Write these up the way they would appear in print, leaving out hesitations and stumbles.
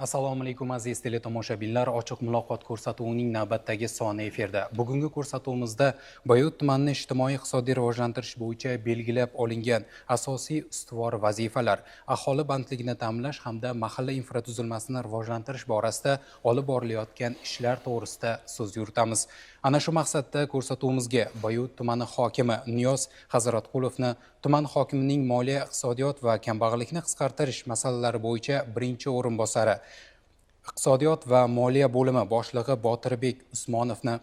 Assalomu alaykum, aziz teletomoshabinlar. Ochiq muloqot ko'rsatuvining navbatdagi soni efirda. Bugungi ko'rsatuvimizda Bayot tumanini ijtimoiy iqtisodiy rivojlantirish bo'yicha belgilab olingan asosiy ustuvor vazifalar, aholi bandligini ta'minlash hamda mahalla infratuzilmasini rivojlantirish borasida olib borilayotgan ishlar to'g'risida so'z yuritamiz. Ana shu maqsadda ko'rsatuvimizga Bayot tumani hokimi Niyoz Hazratqulovni, tuman hokimining moliya, iqtisodiyot va kambag'allikni qisqartirish masalalari bo'yicha birinchi o'rinbosari, iqtisodiyot va moliya bo'limi boshlig'i Botirbek Usmonovni,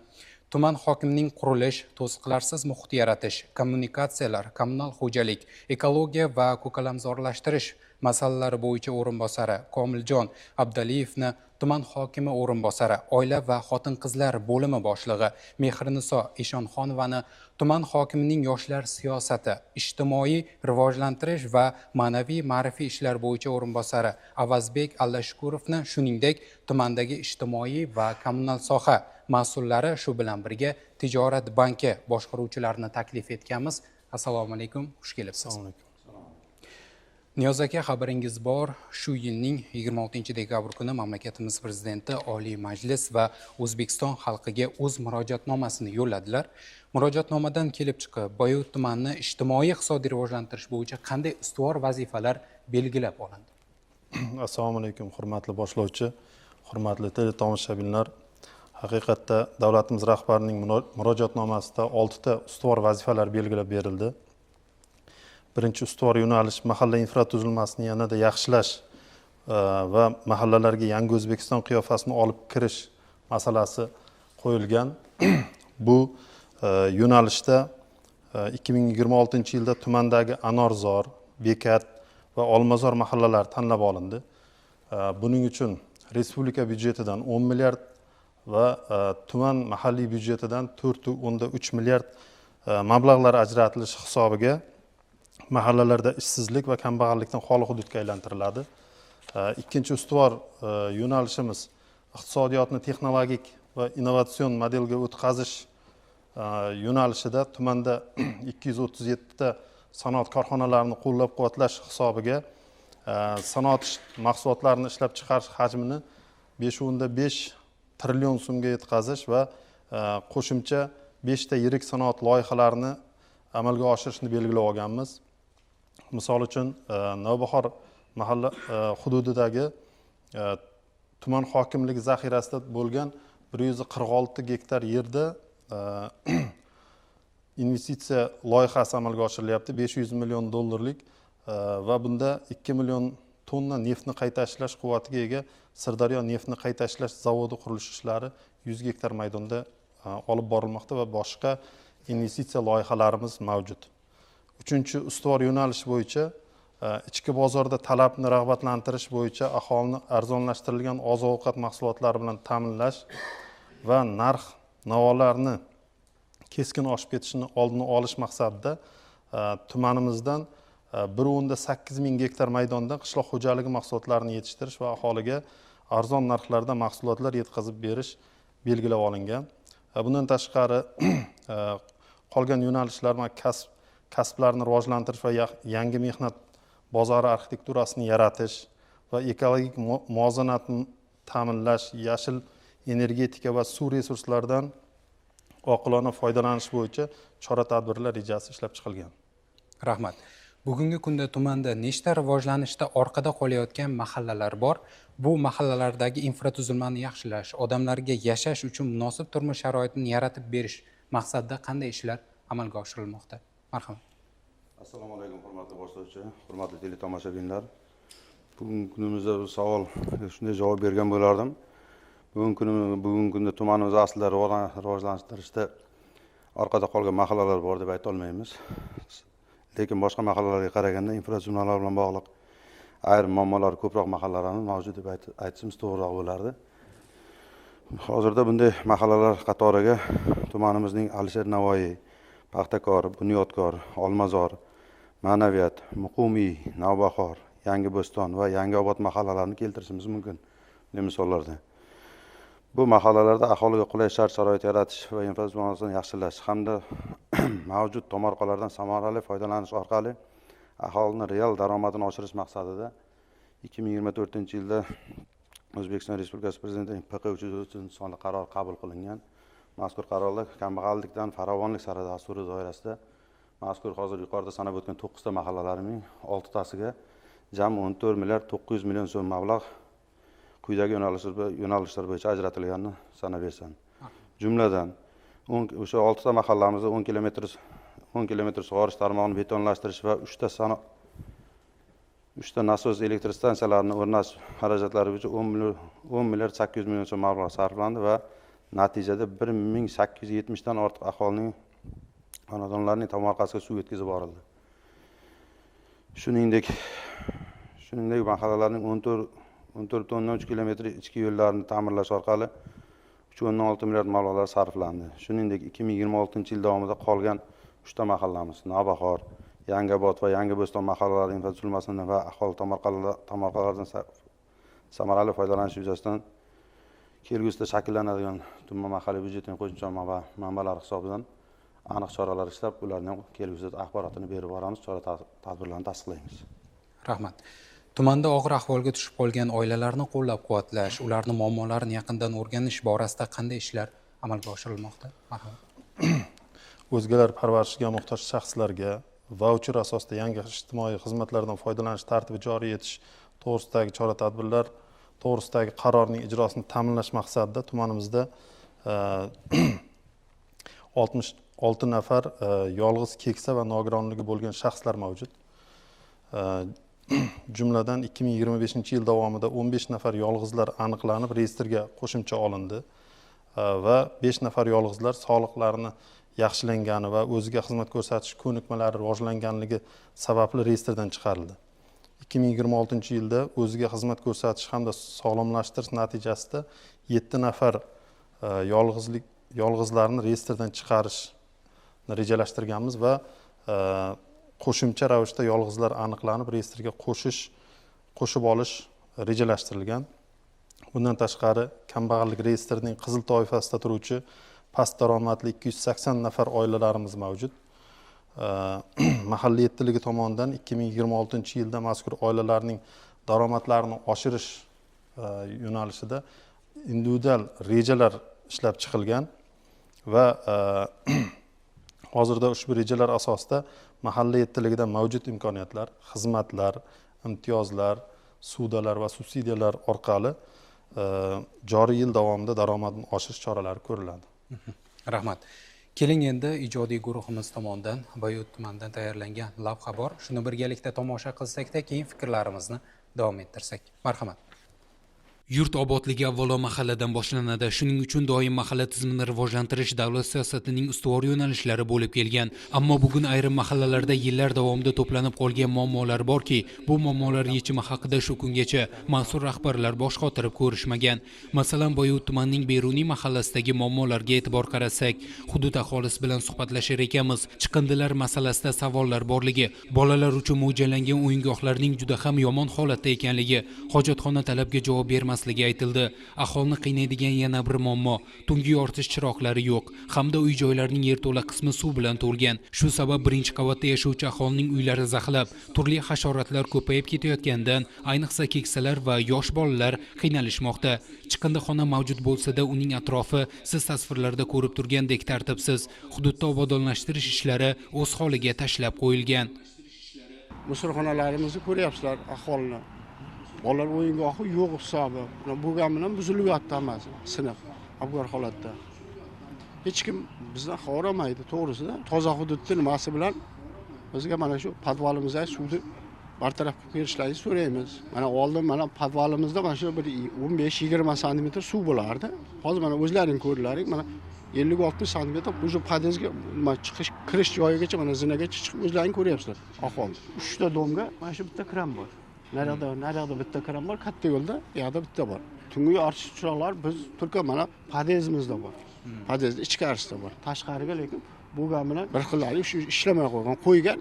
tuman hokimining qurilish, to'siqlarsiz muhit yaratish, kommunikatsiyalar, kommunal xo'jalik, ekologiya va ko'kalamzorlashtirish masalalari bo'yicha o'rinbosari Komiljon Abdaliyevni, tuman hokimi o'rinbosari, oila va xotin-qizlar bo'limi boshlig'i Mehriniso Eshonxonovani, tuman hokimining yoshlar siyosati, ijtimoiy rivojlantirish va ma'naviy ma'rifiy ishlar bo'yicha o'rinbosari Avazbek Allashukurovni, shuningdek tumandagi ijtimoiy va kommunal soha mas'ullari, shu bilan birga tijorat banki boshqaruvchilarini taklif etganmiz. Assalomu alaykum, xush kelibsiz. Assalomu alaykum. Niyoz aka, xabaringiz bor, shu yilning 26 dekabr kuni mamlakatimiz prezidenti Oliy Majlis va O'zbekiston xalqiga o'z murojaatnomasini yo'lladilar. Murojaatnomadan kelib chiqib, Bayot tumanini ijtimoiy iqtisodiy rivojlantirish bo'yicha qanday ustuvor vazifalar belgilab olindi? Assalomu alaykum, hurmatli boshlovchi, hurmatli teletomoshabinlar. Haqiqatda davlatimiz rahbarining murojaatnomasida 6 ta ustuvor vazifalar belgilab berildi. Birinchi ustuvor yo'nalish mahalla infratuzilmasini yanada yaxshilash va mahallalarga yangi O'zbekiston qiyofasini olib kirish masalasi qo'yilgan. Bu yo'nalishda 2026-yilda tumandagi Anorzor, Bekat va Olmazor mahallalari tanlab olindi. Buning uchun respublika byudjetidan 10 milliard va tuman mahalliy byudjetidan 4.3 milliard mablag'lar ajratilishi hisobiga mahallalarda ishsizlik va kambag'allikdan xoli hududga aylantiriladi. Ikkinchi ustuvor yo'nalishimiz iqtisodiyotni texnologik va innovatsion modelga o'tkazish yo'nalishida tumanda 237 ta sanoat korxonalarini qo'llab-quvvatlash hisobiga sanoat mahsulotlarini ishlab chiqarish hajmini 5.5 trillion so'mga yetkazish va qo'shimcha 5 ta yirik sanoat loyihalarini amalga oshirishni belgilab olganmiz. Misol uchun, Navbahor mahalla hududidagi tuman hokimligi zaxirasida bo'lgan 146 gektar yerda investitsiya loyihasi amalga oshirilyapti, 500 million dollarlik va bunda 2 million tonna neftni qayta ishlash quvvatiga ega Sirdaryo neftni qayta ishlash zavodi qurilish ishlari 100 gektar maydonda olib borilmoqda va boshqa investitsiya loyihalarimiz mavjud. Uchinchi ustuvor yo'nalish bo'yicha ichki bozorda talabni rag'batlantirish bo'yicha aholini arzonlashtirilgan oziq-ovqat mahsulotlari bilan ta'minlash va narx navolarni keskin oshib ketishini oldini olish maqsadida tumanimizdan 1.8 ming gektar maydonda qishloq xo'jaligi mahsulotlarini yetishtirish va aholiga arzon narxlarda mahsulotlar yetkazib berish belgilab olingan. Bundan tashqari qolgan yo'nalishlar kasblarni rivojlantirish va yangi mehnat bozori arxitekturasini yaratish va ekologik muvozanatni ta'minlash, yashil energetika va suv resurslaridan oqilona foydalanish bo'yicha chora-tadbirlar rejasi ishlab chiqilgan. Rahmat. Bugungi kunda tumanda nechta rivojlanishda orqada qolayotgan mahallalar bor? Bu mahallalardagi infratuzilmani yaxshilash, odamlarga yashash uchun munosib turmush sharoitini yaratib berish maqsadida qanday ishlar amalga oshirilmoqda? Marhamat. Assalomu alaykum, hurmatli boshlovchi, hurmatli teletomoshabinlar. Bugungi kunimizda bu savol shunday javob bergan bo'lardim. Bugungi kunda tumanimiz aslida rivojlantirishda orqada qolgan mahallalar bor deb ayta olmaymiz. Lekin boshqa mahallalarga qaraganda infratuzilmalar bilan bog'liq ayrim muammolar ko'proq mahallalarimiz mavjud deb aytishimiz to'g'riroq bo'lardi. Hozirda bunday mahallalar qatoriga tumanimizning Alisher Navoiy, Paxtakor, Bunyodkor, Olmazor, Ma'naviyat, Muqumiy, Navbahor, Yangi Bo'ston va Yangiobod mahallalarini keltirishimiz mumkin. Bunday misollarda. Bu mahallalarda aholiga qulay shart-sharoit yaratish va infratuzilmasini yaxshilash hamda mavjud tomorqalardan samarali foydalanish orqali aholining real daromadini oshirish maqsadida 2024-yilda O'zbekiston Respublikasi Prezidentining PQ 330 sonli qarori qabul qilingan. Mazkur qarorda kambag'allikdan farovonlik sari dasturi doirasida mazkur hozir yuqorida sanab o'tgan 9 ta mahallalarning 6 tasiga jami 14 milliard 900 million so'm mablag' quyidagi yo'nalishlar bo'yicha ajratilganini sanab bersam. Jumladan o'sha 6 ta mahallamizda 10 kilometr sug'orish tarmog'ini betonlashtirish va 3 ta nasos elektr stansiyalarini o'rnatish xarajatlari bo'yicha 10 milliard 800 million so'm mablag' sarflandi va natijada 1870 dan ortiq aholining xonadonlarining tomorqasiga suv yetkazib borildi. Shuningdek mahallalarning 14,3 kilometr ichki yo'llarini ta'mirlash orqali 3,6 milliard mablag'lar sarflandi. Shuningdek 2026-yil davomida qolgan 3 ta mahallamiz Navbahor, Yangiobod va Yangi Bo'ston mahallalari infratuzilmasini va aholi tomorqalaridan samarali foydalanish yuzasidan kelgusida shakllanadigan tuman mahalliy byudjetining qo'shimcha manbalari hisobidan aniq choralar ishlab, ularning kelgusida axborotini berib boramiz, chora tadbirlarni tasdiqlaymiz. Rahmat. Tumanda og'ir ahvolga tushib qolgan oilalarni qo'llab-quvvatlash, ularning muammolarini yaqindan o'rganish borasida qanday ishlar amalga oshirilmoqda? Marhamat. O'zgalar parvarishiga muhtoj shaxslarga vaucher asosida yangi ijtimoiy xizmatlardan foydalanish tartibi joriy etish to'g'risidagi chora-tadbirlar to'g'risidagi qarorning ijrosini ta'minlash maqsadida tumanimizda 66 nafar yolg'iz keksa va nogironligi bo'lgan shaxslar mavjud. Jumladan 2025-yil davomida 15 nafar yolg'izlar aniqlanib reyestrga qo'shimcha olindi va 5 nafar yolg'izlar sog'liqlarini yaxshilangani va o'ziga xizmat ko'rsatish ko'nikmalari rivojlanganligi sababli reyestrdan chiqarildi. 2026-yilda o'ziga xizmat ko'rsatish hamda sog'lomlashtirish natijasida 7 nafar yolg'izlarni reyestrdan chiqarishni rejalashtirganmiz va qo'shimcha ravishda yolg'izlar aniqlanib reyestrga qo'shib olish rejalashtirilgan. Bundan tashqari kambag'allik reyestrining qizil toifasida turuvchi past daromadli 280 nafar oilalarimiz mavjud. Mahalla yettiligi tomonidan 2026-yilda mazkur oilalarning daromadlarini oshirish yo'nalishida individual rejalar ishlab chiqilgan va hozirda ushbu rejalar asosida mahalla yettiligida mavjud imkoniyatlar, xizmatlar, imtiyozlar, ssudalar va subsidiyalar orqali joriy yil davomida daromadni oshirish choralari ko'riladi. Rahmat. Keling endi ijodiy guruhimiz tomonidan Bayut tumanidan tayyorlangan lavha bor. Shuni birgalikda tomosha qilsak-da, keyin fikrlarimizni davom ettirsak. Marhamat. Yurt obodligi avvalo mahalladan boshlanadi. Shuning uchun doim mahalla tizimini rivojlantirish davlat siyosatining ustuvor yo'nalishlari bo'lib kelgan. Ammo bugun ayrim mahallalarda yillar davomida to'planib qolgan muammolar borki, bu muammolar yechimi haqida shu kungacha mas'ul rahbarlar bosh qotirib ko'rishmagan. Masalan, Boyovut tumanining Beruniy mahallasidagi muammolarga e'tibor qaratsak, hudud aholisi bilan suhbatlashar ekanmiz, chiqindilar masalasida savollar borligi, bolalar uchun mo'ljallangan o'yingohlarning juda ham yomon holatda ekanligi, hojatxona talabga javob bermasligi aytildi. Aholini qiynaydigan yana bir muammo tungi yoritish chiroqlari yo'q hamda uy joylarning yerto'la qismi suv bilan to'lgan. Shu sabab birinchi qavatda yashovchi aholining uylari zaxlab, turli hasharotlar ko'payib ketayotganidan ayniqsa keksalar va yosh bolalar qiynalishmoqda. Chiqindixona mavjud bo'lsa-da, uning atrofi siz tasvirlarda ko'rib turgandek tartibsiz. Hududda obodonlashtirish ishlari o'z holiga tashlab qo'yilgan. Musulxonalarimizni ko'ryapsizlar, aholini. Bolalar o'yingohi yo'q hisobi. Bo'lgan bilan buzilib yotdi hammasi, sinf, abgor holatda. Hech kim bizdan xabar olmaydi, to'g'risida. Toza hududni nimasi bilan bizga mana shu podvalimizdagi suvni bartaraf qilib berishlarini so'raymiz. Mana oldin mana podvalimizda mana shu bir 15-20 santimetr suv bo'lardi. Hozir mana o'zlaring ko'rdilaring, mana 50-60 santimetr bu podyezdga chiqish kirish joyigacha mana zinagacha chiqib o'zlaring ko'ryapsizlar ahvolni. 3 ta domga mana shu bitta kran bor. Naryoqda bitta kran bor, katta yo'lda, u yoqda bitta bor. Tungi yoritish chiroqlar biz turka mana podyezdimizda bor. Podyezd ichkarisida bor. Tashqariga lekin bo'lgan bilan bir xillari shu ishlamay qo'ygan, qo'ygan.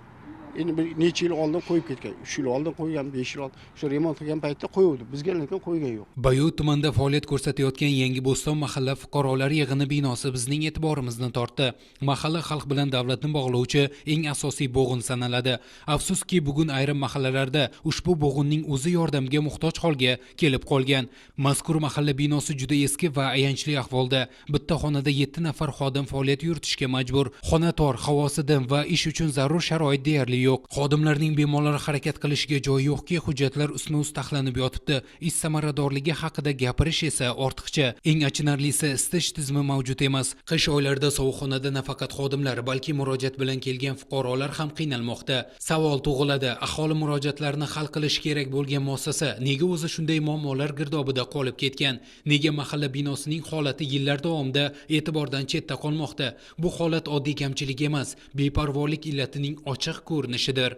Endi bir necha yil oldin qo'yib ketgan, 3 yil oldin qo'ygan, 5 yil oldin o'sha remont qilgan paytda qo'yuvdi. Bizga lekin qo'ygan yo'q. Bayot tumanida faoliyat ko'rsatayotgan Yangi Bo'ston mahalla fuqarolar yig'ini binosi bizning e'tiborimizni tortdi. Mahalla xalq bilan davlatni bog'lovchi eng asosiy bo'g'in sanaladi. Afsuski, bugun ayrim mahallalarda ushbu bo'g'inning o'zi yordamga muhtoj holga kelib qolgan. Mazkur mahalla binosi juda eski va ayanchli ahvolda. Bitta xonada 7 nafar xodim faoliyat yuritishga majbur. Xona tor, havosi dim va ish uchun zarur sharoit deyarli yo'q. Xodimlarning bemalol harakat qilishiga joy yo'qki, hujjatlar ustma-ust taxlanib yotibdi. Ish samaradorligi haqida gapirish esa ortiqcha. Eng achinarlisi, isitish tizimi mavjud emas. Qish oylarida sovuqxonada nafaqat xodimlar, balki murojaat bilan kelgan fuqarolar ham qiynalmoqda. Savol tug'iladi: aholi murojaatlarini hal qilish kerak bo'lgan muassasa nega o'zi shunday muammolar girdobida qolib ketgan? Nega mahalla binosining holati yillar davomida e'tibordan chetda qolmoqda? Bu holat oddiy kamchilik emas, beparvolik illatining ochiq ko'rinishidir.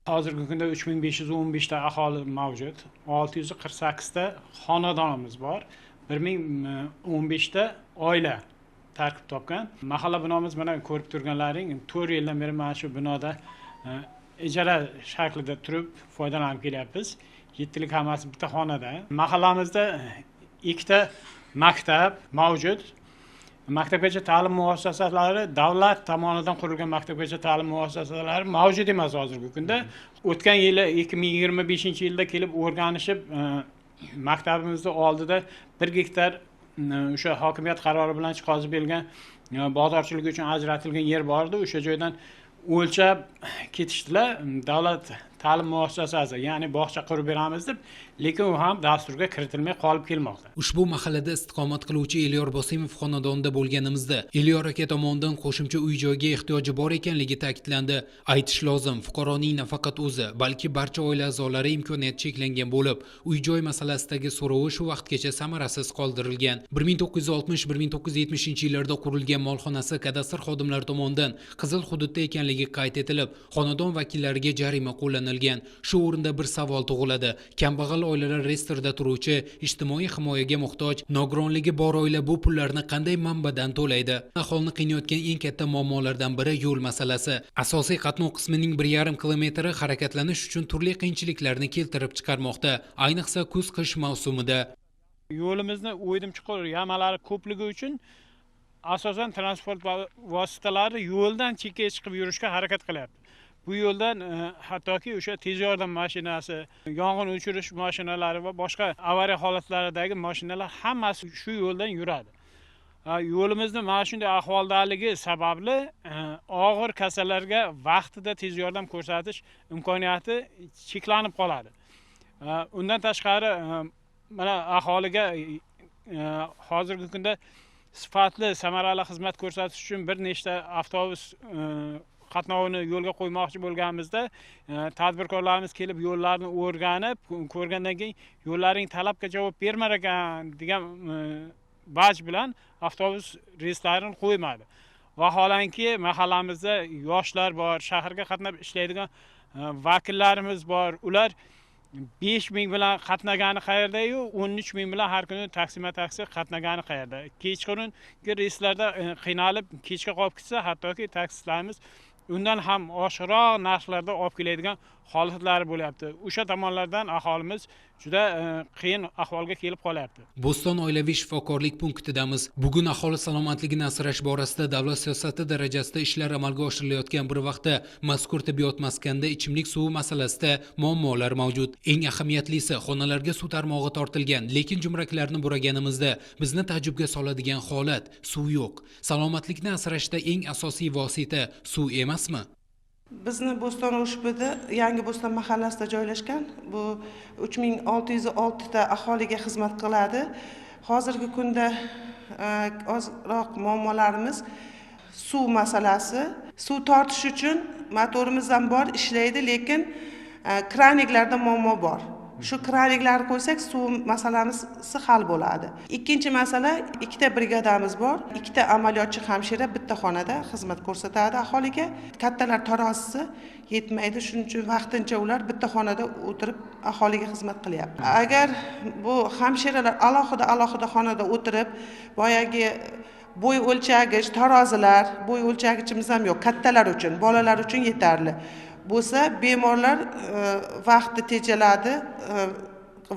Hozirgi kunda 3515 ta aholi mavjud, 648 ta xonadonimiz bor, 1015 ta oila tarkib topgan. Mahalla binomiz mana ko'rib turganlaring 4 yildan beri mana shu binoda ijara shaklida turib foydalanib kelyapmiz. 7lik hammasi bitta xonada. Mahallamizda 2 ta maktab mavjud. Maktabgacha ta'lim muassasalari davlat tomonidan qurilgan maktabgacha ta'lim muassasalari mavjud emas hozirgi kunda. O'tgan yili 2025-yilda kelib o'rganishib, maktabimizni oldida 1 gektar o'sha hokimiyat qarori bilan chiqazib berilgan bog'dorchilik uchun ajratilgan yer bor edi. O'sha joydan o'lchab ketishdilar. Davlat ta'lim muassasasi, ya'ni bog'cha qurib beramiz deb, lekin u ham dasturga kiritilmay qolib kelmoqda. Ushbu mahallada istiqomat qiluvchi Elyor Bosimov xonadonida bo'lganimizda Elyor aka tomonidan qo'shimcha uy-joyga ehtiyoji bor ekanligi ta'kidlandi. Aytish lozim, fuqaroning nafaqat o'zi, balki barcha oila a'zolari imkoniyati cheklangan bo'lib, uy-joy masalasidagi so'rovi shu vaqtgacha samarasiz qoldirilgan. 1960-1970 yillarda qurilgan molxonasi kadastr xodimlari tomonidan qizil hududda ekanligi qayd etilib, xonadon vakillariga jarima qo'llanilgan. Shu o'rinda bir savol tug'iladi. Kambag'al oilalar reyestrida turuvchi, ijtimoiy himoyaga muhtoj, nogironligi bor oila bu pullarni qanday manbadan to'laydi? Aholini qiynayotgan eng katta muammolardan biri yo'l masalasi. Asosiy qatnov qismining 1,5 kilometri harakatlanish uchun turli qiyinchiliklarni keltirib chiqarmoqda. Ayniqsa kuz-qish mavsumida. Yo'limizni o'ydim chuqur yamalari ko'pligi uchun asosan transport vositalari yo'ldan chekkaga chiqib yurishga harakat qilyapti. Bu yo'ldan hattoki o'sha tez yordam mashinasi, yong'in o'chirish mashinalari va boshqa avariya holatlaridagi mashinalar hammasi shu yo'ldan yuradi. Yo'limizni mana shunday ahvoldaligi sababli og'ir kasallarga vaqtida tez yordam ko'rsatish imkoniyati cheklanib qoladi. Undan tashqari mana aholiga hozirgi kunda sifatli, samarali xizmat ko'rsatish uchun bir nechta avtobus qatnovini yo'lga qo'ymoqchi bo'lganimizda tadbirkorlarimiz kelib yo'llarni o'rganib ko'rgandan keyin yo'llaring talabga javob bermar ekan degan vaj bilan avtobus reyslarini qo'ymadi. Vaholanki mahallamizda yoshlar bor, shaharga qatnab ishlaydigan vakillarimiz bor. Ular 5000 bilan qatnagani qayerda-yu, 13000 bilan har kuni taksima-taksi qatnagani qayerda. Kechqurungi reyslarda qiynalib kechga qolib ketsa, hattoki taksistlarimiz undan ham oshiqroq narxlarda olib keladigan holatlari bo'lyapti. O'sha tomonlardan aholimiz juda qiyin ahvolga kelib qolyapti. Bo'ston oilaviy shifokorlik punktidamiz. Bugun aholi salomatligini asrash borasida davlat siyosati darajasida ishlar amalga oshirilayotgan bir vaqtda mazkur tibbiyot maskanida ichimlik suvi masalasida muammolar mavjud. Eng ahamiyatlisi, xonalarga suv tarmog'i tortilgan, lekin jumraklarni buraganimizda bizni ta'jubga soladigan holat, suv yo'q. Salomatlikni asrashda eng asosiy vosita suv emasmi? Bizni Bo'ston OShBda Yangi Bo'ston mahallasida joylashgan. Bu 3606 ta aholiga xizmat qiladi. Hozirgi kunda ozroq muammolarimiz suv masalasi. Suv tortish uchun motorimiz ham bor, ishlaydi, lekin kraniklarda muammo bor. Shu kraniklarni qo'ysak suv masalamiz hal bo'ladi. Ikkinchi masala, ikkita brigadamiz bor. Ikkita amaliyotchi hamshira bitta xonada xizmat ko'rsatadi aholiga. Kattalar tarozisi yetmaydi, shuning uchun vaqtincha ular bitta xonada o'tirib aholiga xizmat qilyapti. Agar bu hamshiralar alohida alohida xonada o'tirib, boyagi bo'y o'lchagich tarozilar, bo'y o'lchagichimiz ham yo'q, kattalar uchun, bolalar uchun yetarli. bo'lsa, bemorlar vaqti tejaladi,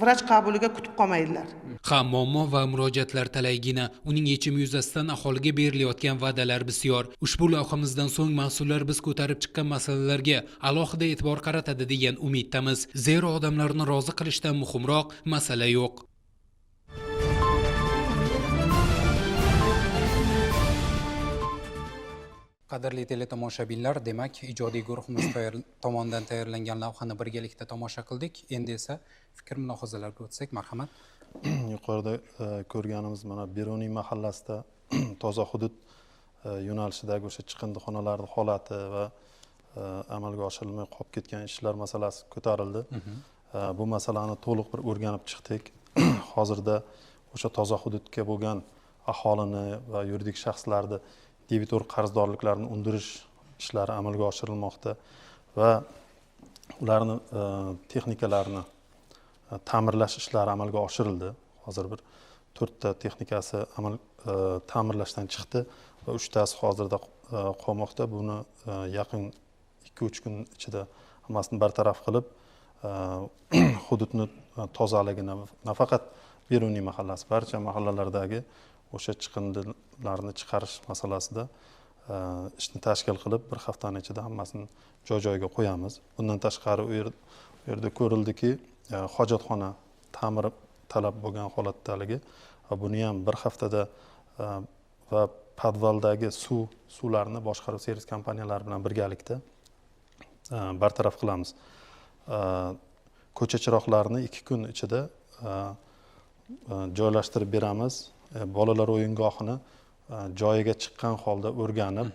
vrach qabuliga kutib qolmaydilar. Ha, muammo va murojaatlar talaygina, uning yechimi yuzasidan aholiga berilayotgan va'dalar bisyor. Ushbu lavhamizdan so'ng mas'ullar biz ko'tarib chiqqan masalalarga alohida e'tibor qaratadi degan umiddamiz. Zero odamlarni rozi qilishdan muhimroq masala yo'q. Qadrli teletomoshabinlar, demak, ijodiy guruhimiz tomonidan tayyorlangan lavhani birgalikda tomosha qildik. Endi esa fikr mulohazalarga o'tsak, marhamat. Yuqorida ko'rganimiz mana Beruniy mahallasida toza hudud yo'nalishidagi o'sha chiqindixonalarning holati va amalga oshirilmay qolib ketgan ishlar masalasi ko'tarildi. Bu masalani to'liq bir o'rganib chiqdik. Hozirda o'sha toza hududga bo'lgan aholini va yuridik shaxslarni debitor qarzdorliklarini undirish ishlari amalga oshirilmoqda va ularni texnikalarini ta'mirlash ishlari amalga oshirildi. Hozir bir 4 ta texnikasi ta'mirlashdan chiqdi va 3 tasi hozirda qolmoqda. Buni yaqin 2-3 kun ichida hammasini bartaraf qilib, hududni tozaligini nafaqat Beruniy mahallasi, barcha mahallalardagi o'sha chiqindilarni chiqarish masalasida ishni tashkil qilib, bir haftaning ichida hammasini joy-joyiga qo'yamiz. Bundan tashqari u yerda ko'rildiki, hojatxona ta'mir talab bo'lgan holatdaligi va buni ham bir haftada va podvaldagi suvlarni boshqaruv servis kompaniyalari bilan birgalikda bartaraf qilamiz. Ko'cha chiroqlarini 2 kun ichida joylashtirib beramiz. Bolalar o'yingohini joyiga chiqqan holda o'rganib,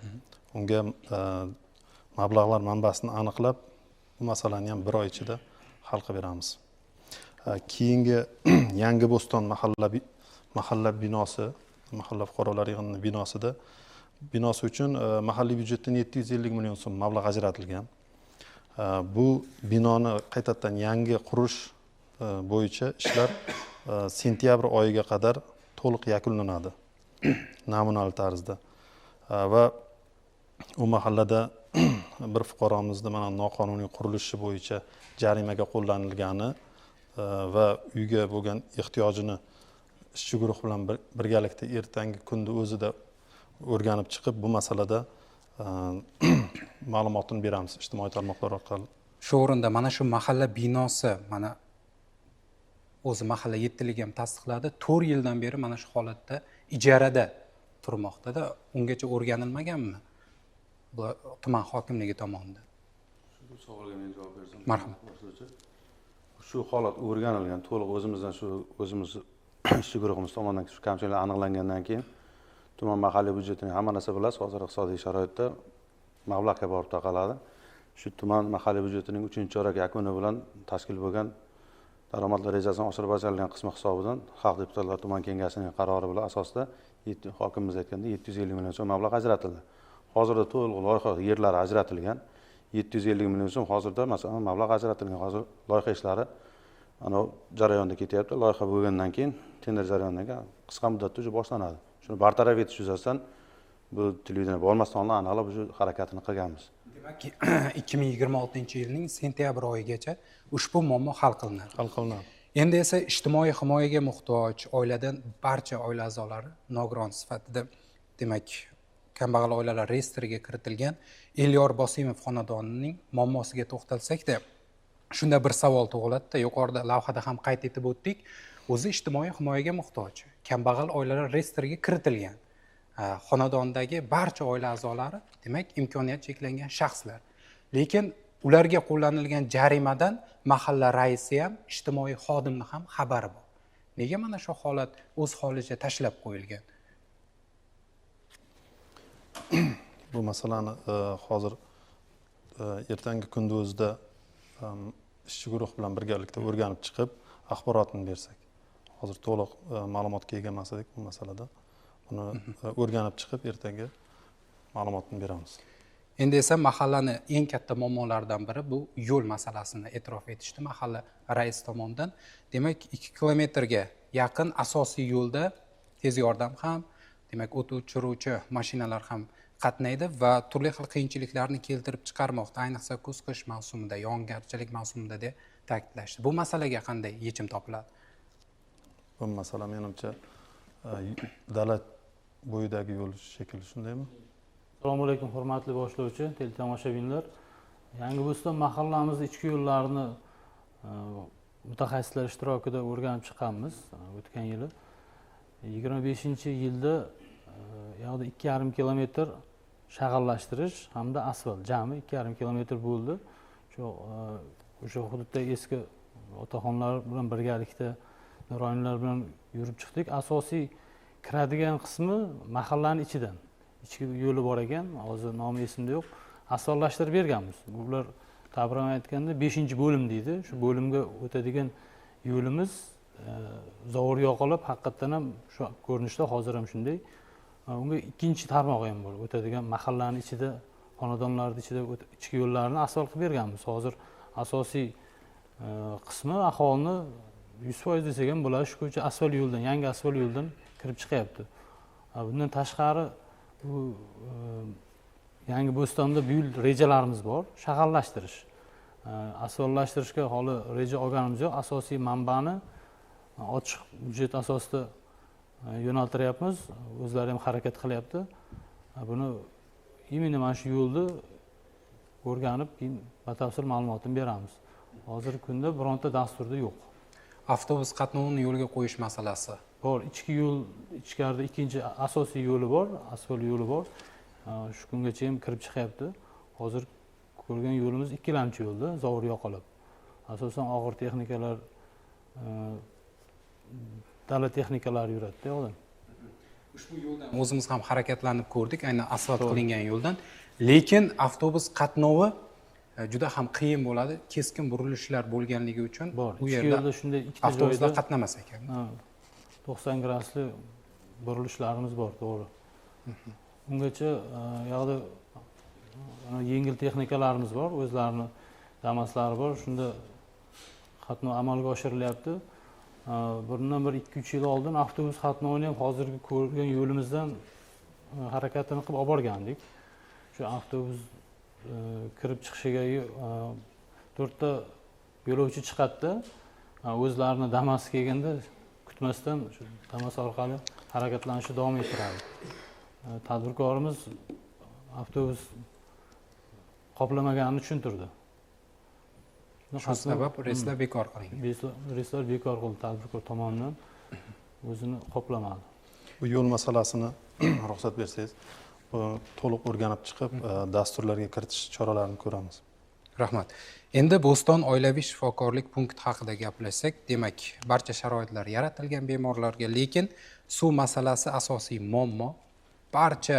unga mablag'lar manbasini aniqlab, bu masalani ham bir oy ichida hal qilib beramiz. Keyingi Yangi Bo'ston mahalla binosi, mahalla fuqarolar yig'ini binosi uchun mahalliy byudjetdan 750 million so'm mablag' ajratilgan. Bu binoni qaytadan yangi qurish bo'yicha ishlar sentyabr oyiga qadar to'liq yakunlanadi namunali tarzda. Va u mahallada bir fuqaromizni mana noqonuniy qurilishi bo'yicha jarimaga qo'llanilgani va uyga bo'lgan ehtiyojini ishchi guruh bilan birgalikda ertangi kunda o'zida o'rganib chiqib, bu masalada ma'lumotini beramiz ijtimoiy tarmoqlar orqali. Shu o'rinda mana shu mahalla binosi, mana o'zi mahalla yettiligi ham tasdiqladi. 4 yildan beri mana shu holatda ijarada turmoqda-da, ungacha o'rganilmaganmi? Bu tuman hokimligi tomonidan. Shu savolga men javob bersam. Marhamat. Shu holat o'rganilgan, to'liq o'zimizdan shu o'zimiz ishchi guruhimiz tomonidan shu kamchiliklar aniqlangandan keyin tuman mahalliy byudjetining hamma narsa bilasiz, hozir iqtisodiy sharoitda mablag'ga borib taqaladi. Shu tuman mahalliy byudjetining 3-chorak yakuni bilan tashkil bo'lgan daromadlar rejasini oshirib bajarilgan qismi hisobidan xalq deputatlari tuman kengashining qarori bilan asosida hokimimiz aytgandek 750 million so'm mablag' ajratildi. Hozirda to'liq loyiha yerlari ajratilgan. 750 million so'm hozirda masalan mablag' ajratilgan. Hozir loyiha ishlari ana jarayonda ketyapti. Loyiha bo'lgandan keyin tender jarayonidan keyin qisqa muddatda уже boshlanadi. Shuni bartaraf etish yuzasidan bu televideniye bormasdan oldin aniqlab shu harakatini qilganmiz. Demak, 2026-yilning sentyabr oyigacha ushbu muammo hal qilinadi. Hal qilinadi. Endi esa ijtimoiy himoyaga muhtoj oiladan barcha oila a'zolari nogiron sifatida, demak, kambag'al oilalar reyestriga kiritilgan Elyor Bosimov xonadonining muammosiga to'xtalsak-da, shunda bir savol tug'iladi-da, yuqorida lavhada ham qayd etib o'tdik. O'zi ijtimoiy himoyaga muhtoj kambag'al oilalar reyestriga kiritilgan xonadondagi barcha oila a'zolari, demak, imkoniyati cheklangan shaxslar. Lekin ularga qo'llanilgan jarimadan mahalla raisi ham, ijtimoiy xodimni ham xabari bor. Nega mana shu holat o'z holicha tashlab qo'yilgan? Bu masalani hozir ertangi kunda o'zida ishchi guruh bilan birgalikda o'rganib chiqib, axborotini bersak. Hozir to'liq ma'lumotga ega emas edik bu masalada. Buni o'rganib chiqib, ertangi ma'lumotni beramiz. Endi esa mahallani eng katta muammolaridan biri bu yo'l masalasini e'tirof etishdi mahalla raisi tomonidan. Demak, 2 kilometrga yaqin asosiy yo'lda tez yordam ham, demak, o't o'chiruvchi mashinalar ham qatnaydi va turli xil qiyinchiliklarni keltirib chiqarmoqda, ayniqsa kuz-qish mavsumida, yog'ingarchilik mavsumida deb ta'kidlashdi. Bu masalaga qanday yechim topiladi? Bu masala menimcha dala bo'yidagi yo'l shekilli, shundaymi? Assalomu alaykum hurmatli boshlovchi, teletomoshabinlar. Yangi Bo'ston mahallamiz ichki yo'llarini mutaxassislar ishtirokida o'rganib chiqqanmiz o'tgan yili. 25-yilda yoqda 2,5 kilometr shag'allashtirish hamda asfalt jami 2,5 kilometr bo'ldi. Shu o'sha hududda eski otaxonlar bilan birgalikda nuroniylar bilan yurib chiqdik. Asosiy kiradigan qismi mahallaning ichidan. Ichki yo'li bor ekan, hozir nomi esimda yo'q. Asfaltlashtirib berganmiz. Bular ta'bir bilan aytganda 5-bo'lim deydi. Shu bo'limga o'tadigan yo'limiz zovur yoqilib, haqiqatdan ham shu ko'rinishda hozir ham shunday. Unga ikkinchi tarmog'i ham bor. O'tadigan mahallaning ichida, xonadonlarning ichida ichki yo'llarni asfalt qilib berganmiz. Hozir asosiy qismi aholini 100% desak ham bo'ladi, shu ko'cha asfalt yo'ldan, yangi asfalt yo'ldan kirib chiqyapti. Bundan tashqari bu Yangi Bo'stonda bu yil rejalarimiz bor, shag'allashtirish. Asfaltlashtirishga holi reja olganimiz yo'q. Asosiy manbani ochiq byudjet asosida yo'naltiryapmiz. O'zlari ham harakat qilyapti. Buni именно mana shu yo'lni o'rganib, keyin batafsil ma'lumotini beramiz. Hozirgi kunda bironta dasturda yo'q. Avtobus qatnovini yo'lga qo'yish masalasi bor. Ichki yo'l, ichkarida ikkinchi asosiy yo'li bor, asfalt yo'li bor. Shu kungacha ham kirib chiqyapti. Hozir ko'rgan yo'limiz ikkilamchi yo'lda, zovur yoqilib. Asosan og'ir texnikalar, dala texnikalari yuradi-da yo'ldan. Ushbu yo'ldan o'zimiz ham harakatlanib ko'rdik, aynan asfalt qilingan yo'ldan. Lekin avtobus qatnovi juda ham qiyin bo'ladi, keskin burilishlar bo'lganligi uchun bor. Bu yerda shunday ikkita avtobuslar qatnamas ekan. 90 gradusli burilishlarimiz bor, to'g'ri. Ungacha yoqda yengil texnikalarimiz bor, o'zlarini Damaslari bor, shunda qatnov amalga oshirilyapti. Bundan bir 2-3 yil oldin avtobus qatnovini ham hozirgi ko'rgan yo'limizdan harakatini qilib olib borgandik. Shu avtobus kirib chiqishiga 4 ta yo'lovchi chiqadi-da, o'zlarini Damas kelganda kutmasdan shu Damas orqali harakatlanishni davom ettiradi. Tadbirkorimiz avtobus qoplamaganini tushuntirdi. Shu sabab reyslar bekor qilingan. Reyslar bekor qildi, tadbirkor tomonidan o'zini qoplamadi. Bu yo'l masalasini ruxsat bersangiz, to'liq o'rganib chiqib, dasturlarga kiritish choralarini ko'ramiz. Rahmat. Endi Bo'ston oilaviy shifokorlik punkti haqida gaplashsak, demak, barcha sharoitlar yaratilgan bemorlarga, lekin suv masalasi asosiy muammo. Barcha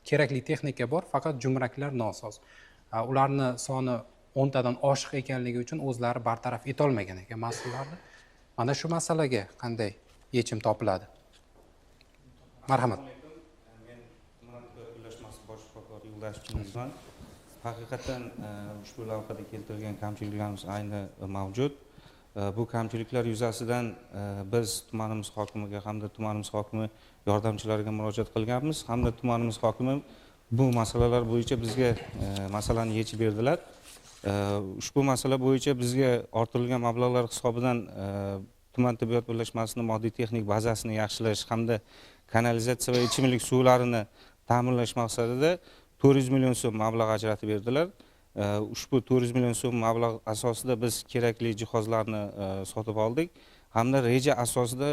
kerakli texnika bor, faqat jumraklar nosoz. Ularni soni 10 tadan oshiq ekanligi uchun o'zlari bartaraf etolmagan ekan mas'ullarni. Mana shu masalaga qanday yechim topiladi? Marhamat. Men tuman tibbiyot birlashmasi bosh shifokori Yo'ldashev Chingizman. Haqiqatan ushbu lavhada keltirilgan kamchiliklarimiz ayni mavjud. Bu kamchiliklar yuzasidan biz tumanimiz hokimiga hamda tumanimiz hokimi yordamchilariga murojaat qilganmiz hamda tumanimiz hokimi bu masalalar bo'yicha bizga masalani yechib berdilar. Ushbu masala bo'yicha bizga orttirilgan mablag'lar hisobidan tuman tibbiyot birlashmasining moddiy texnik bazasini yaxshilash hamda kanalizatsiya va ichimlik suvlarini ta'minlash maqsadida 400 million so'm mablag' ajratib berdilar. Ushbu 400 million so'm mablag' asosida biz kerakli jihozlarni sotib oldik hamda reja asosida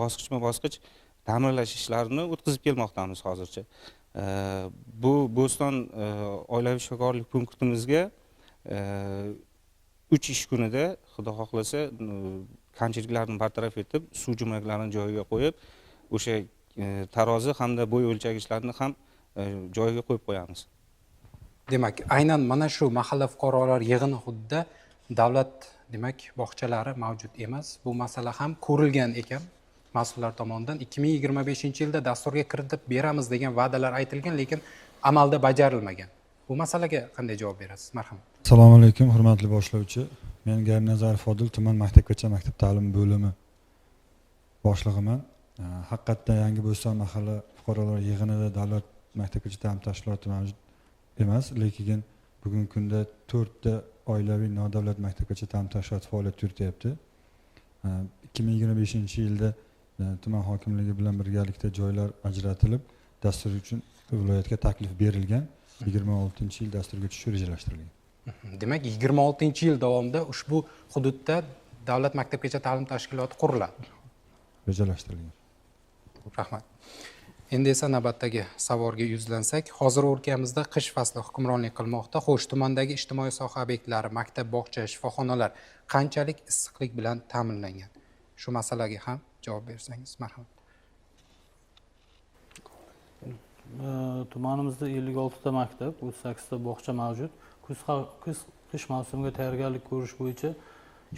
bosqichma-bosqich ta'mirlash ishlarini o'tkazib kelmoqdamiz hozircha. Bu Bo'ston oilaviy shifokorlik punktimizga 3 ish kunida Xudo xohlasa kamchiliklarni bartaraf etib, suv jumlaklarini joyiga qo'yib, o'sha tarozi hamda bo'y o'lchagichlarni ham joyiga qo'yib qo'yamiz. Demak, aynan mana shu mahalla fuqarolar yig'ini hududida davlat demak bog'chalari mavjud emas. Bu masala ham ko'rilgan ekan mas'ullar tomonidan. 2025-yilda dasturga kiritib beramiz degan va'dalar aytilgan, lekin amalda bajarilmagan. Bu masalaga qanday javob berasiz? Marhamat. Assalomu alaykum, hurmatli boshlovchi. Men Garnazar Fodil, tuman maktabgacha maktab ta'limi bo'limi boshlig'iman. Haqiqatda Yangi Bo'ston mahalla fuqarolar yig'inida davlat maktabgacha ta'lim tashkiloti mavjud emas, lekin bugungi kunda 4 ta oilaviy nodavlat maktabgacha ta'lim tashkiloti faoliyat yurityapti. 2025-yilda tuman hokimligi bilan birgalikda joylar ajratilib, dastur uchun viloyatga taklif berilgan. 26-yil dasturga tushish rejalashtirilgan. Demak, 26-yil davomida ushbu hududda davlat maktabgacha ta'lim tashkiloti quriladi. Rejalashtirilgan. Rahmat. Endi esa navbatdagi savolga yuzlansak, hozir o'lkamizda qish fasli hukmronlik qilmoqda. Xo'sh, tumandagi ijtimoiy soha obyektlari, maktab, bog'cha, shifoxonalar qanchalik issiqlik bilan ta'minlangan? Shu masalaga ham javob bersangiz, marhamat. Tumanimizda 56 ta maktab, 38 ta bog'cha mavjud. Qish mavsumiga tayyorgarlik ko'rish bo'yicha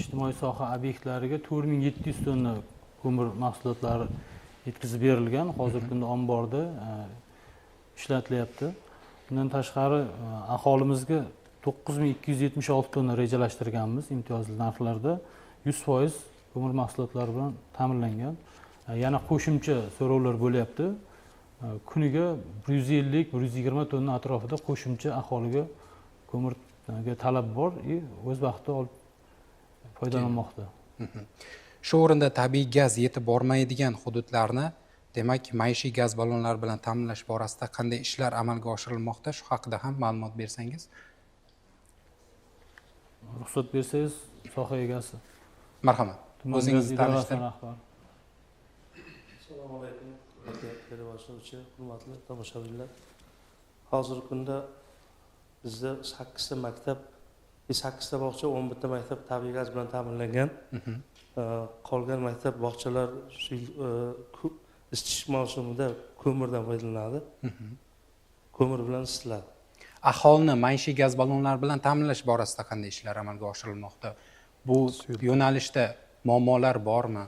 ijtimoiy soha obyektlariga 4700 tonna ko'mir mahsulotlari yetkazib berilgan. Hozirgi kunda omborda ishlatilyapti. Bundan tashqari aholimizga 9276 tonna rejalashtirganmiz imtiyozli narxlarda 100% ko'mir mahsulotlari bilan ta'minlangan. Yana qo'shimcha so'rovlar bo'lyapti. Kuniga 150-120 tonna atrofida qo'shimcha aholiga ko'mirga talab bor va o'z vaqtida olib foydalanmoqda. Shu o'rinda tabiiy gaz yetib bormaydigan hududlarni, demak, maishiy gaz ballonlari bilan ta'minlash borasida qanday ishlar amalga oshirilmoqda? Shu haqida ham ma'lumot bersangiz. Ruxsat bersangiz, soha egasi. Marhamat. O'zingizni tanishtiring. Assalomu alaykum. Teleboshlovchi, hurmatli tomoshabinlar. Hozirgi kunda bizda 8 ta maktab, 8 ta bog'cha, 11 ta maktab tabiiy gaz bilan ta'minlangan. Qolgan maktab, bog'chalar shu yil isitish mavsumida ko'mirdan foydalanadi. Ko'mir bilan isitiladi. Aholini maishiy gaz ballonlari bilan ta'minlash borasida qanday ishlar amalga oshirilmoqda? Bu yo'nalishda muammolar bormi?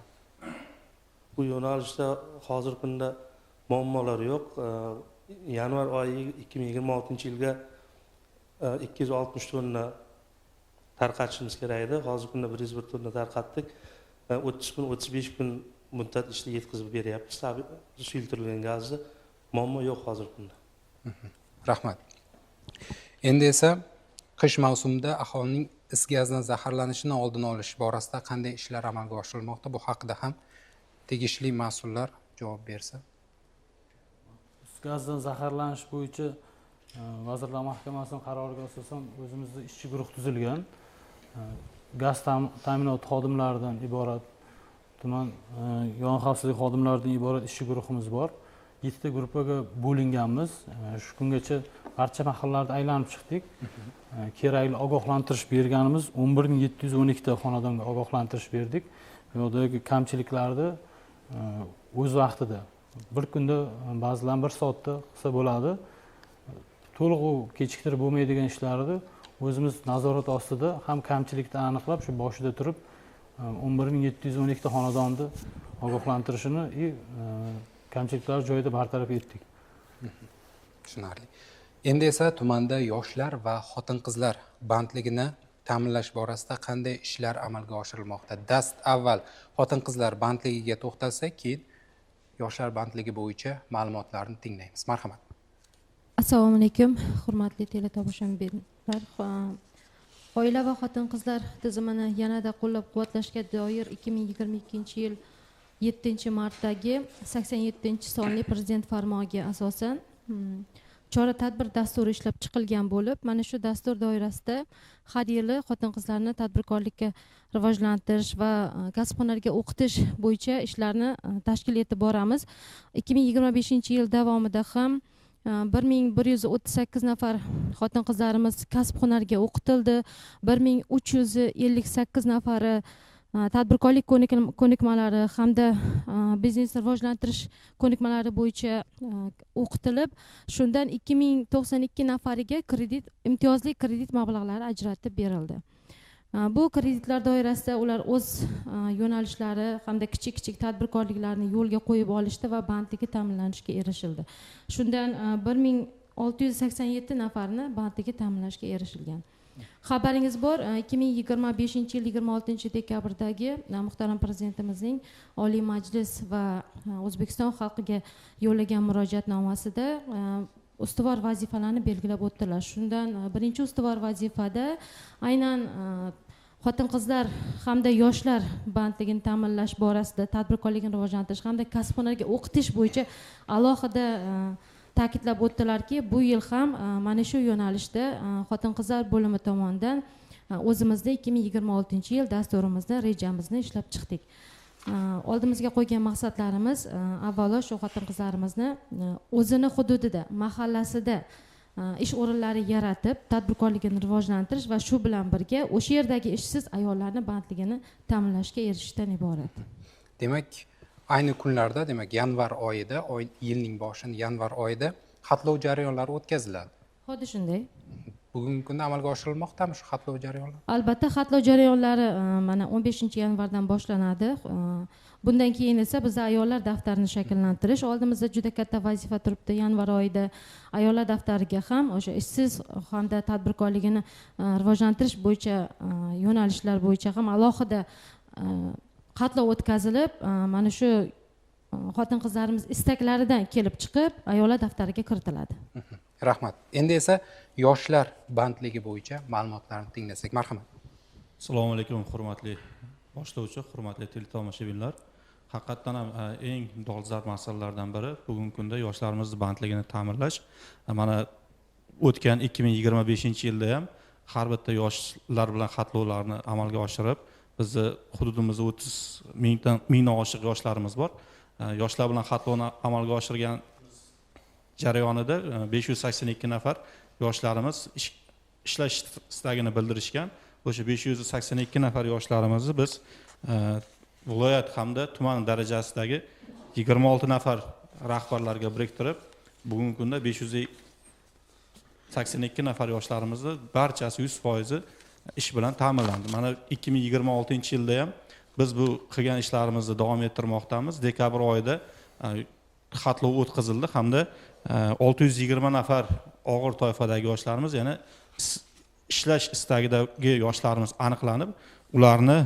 Bu yo'nalishda hozirgi kunda muammolar yo'q. Yanvar oyi 2026-yilga 260 tonna tarqatishimiz kerak edi. Hozirgi kunda 101 tonna tarqatdik. 30 kun, 35 kun muddat ichida yetkazib beryapmiz suyultirilgan gazni. Muammo yo'q hozirgi kunda. Rahmat. Endi esa qish mavsumida aholining is gazidan zaharlanishini oldini olish borasida qanday ishlar amalga oshirilmoqda? Bu haqida ham tegishli mas'ullar javob bersa. Is gazidan zaharlanish bo'yicha Vazirlar Mahkamasining qaroriga asosan o'zimizda ishchi guruh tuzilgan. Gaz ta'minoti xodimlaridan iborat, tuman yong'in xavfsizligi xodimlaridan iborat ishchi guruhimiz bor. 7 ta gruppaga bo'linganmiz. Shu kungacha barcha mahallalarda aylanib chiqdik. Kerakli ogohlantirish berganimiz 11712 ta xonadonga ogohlantirish berdik. Bu yoqdagi kamchiliklarni o'z vaqtida, bir kunda, ba'zilar bir soatda qilsa bo'ladi. To'liq kechiktirib bo'lmaydigan ishlarni o'zimiz nazorat ostida ham kamchilikni aniqlab, shu boshida turib 11712 ta xonadonni ogohlantirishini kamchiliklar joyida bartaraf etdik. Tushunarli. Endi esa tumanda yoshlar va xotin-qizlar bandligini ta'minlash borasida qanday ishlar amalga oshirilmoqda? Dast avval xotin-qizlar bandligiga to'xtalsak, keyin yoshlar bandligi bo'yicha ma'lumotlarni tinglaymiz. Marhamat. Assalomu alaykum, hurmatli teletomoshabinlar. Oila va xotin-qizlar tizimini yanada qo'llab-quvvatlashga doir 2022-yil 7-martdagi 87-sonli prezident farmoniga asosan chora-tadbir dasturi ishlab chiqilgan bo'lib, mana shu dastur doirasida har yili xotin-qizlarni tadbirkorlikka rivojlantirish va kasb-hunarga o'qitish bo'yicha ishlarni tashkil etib boramiz. 2025-yil davomida ham 1138 nafar xotin-qizlarimiz kasb-hunarga o'qitildi, 1358 nafari tadbirkorlik ko'nikmalari hamda biznes rivojlantirish ko'nikmalari bo'yicha o'qitilib, shundan 2092 nafariga kredit, imtiyozli kredit mablag'lari ajratib berildi. Bu kreditlar doirasida ular o'z yo'nalishlari hamda kichik-kichik tadbirkorliklarni yo'lga qo'yib olishdi va bandligi ta'minlanishiga erishildi. Shundan 1687 nafarni bandligi ta'minlashga erishilgan. Xabaringiz bor, 2025-yil 26-dekabrdagi muhtaram prezidentimizning Oliy Majlis va O'zbekiston xalqiga yo'llagan murojaatnomasida ustuvor vazifalarni belgilab o'tdilar. Shundan birinchi ustuvor vazifada aynan xotin-qizlar hamda yoshlar bandligini ta'minlash borasida tadbirkorlikni rivojlantirish hamda kasb-hunarga o'qitish bo'yicha alohida ta'kidlab o'tdilarki, bu yil ham mana shu yo'nalishda xotin-qizlar bo'limi tomonidan o'zimizda 2026-yil dasturimizni, rejamizni ishlab chiqdik. Oldimizga qo'ygan maqsadlarimiz avvalo shu xotin-qizlarimizni o'zini hududida, mahallasida ish o'rinlari yaratib, tadbirkorligini rivojlantirish va shu bilan birga o'sha yerdagi ishsiz ayollarning bandligini ta'minlashga erishishdan iborat. Demak, ayni kunlarda, demak, yanvar oyida, yilning boshini yanvar oyida xatlov jarayonlari o'tkaziladi. Xuddi shunday. Bugungi kunda amalga oshirilmoqdami shu xatlov jarayonlari? Albatta, xatlov jarayonlari mana 15-yanvardan boshlanadi. Bundan keyin esa biz ayollar daftarini shakllantirish oldimizda juda katta vazifa turibdi. Yanvar oyida ayollar daftariga ham o'sha ishsiz hamda tadbirkorligini rivojlantirish bo'yicha yo'nalishlar bo'yicha ham alohida xatlov o'tkazilib, mana shu xotin-qizlarimiz istaklaridan kelib chiqib ayollar daftariga kiritiladi. Rahmat. Endi esa yoshlar bandligi bo'yicha ma'lumotlarni tinglasak. Marhamat. Assalomu alaykum, hurmatli boshlovchi, hurmatli teletomoshabinlar. Haqiqatdan ham eng dolzarb masalalardan biri bugungi kunda yoshlarimiz bandligini ta'minlash. Mana o'tgan 2025-yilda ham har bitta yoshlar bilan xatlovlarni amalga oshirib, bizni hududimizda 30 mingdan oshiq yoshlarimiz bor. Yoshlar bilan xatlovni amalga oshirgan jarayonida 582 nafar yoshlarimiz ishlash istagini bildirishgan. O'sha 582 nafar yoshlarimizni biz viloyat hamda tuman darajasidagi 26 nafar rahbarlarga biriktirib, bugungi kunda 582 nafar yoshlarimizni barchasi 100% ish bilan ta'minlandi. Mana 2026-yilda ham biz bu qilgan ishlarimizni davom ettirmoqdamiz. Dekabr oyida xatlov o'tkazildi hamda 620 nafar og'ir toifadagi yoshlarimiz, ya'ni ishlash istagidagi yoshlarimiz aniqlanib, ularni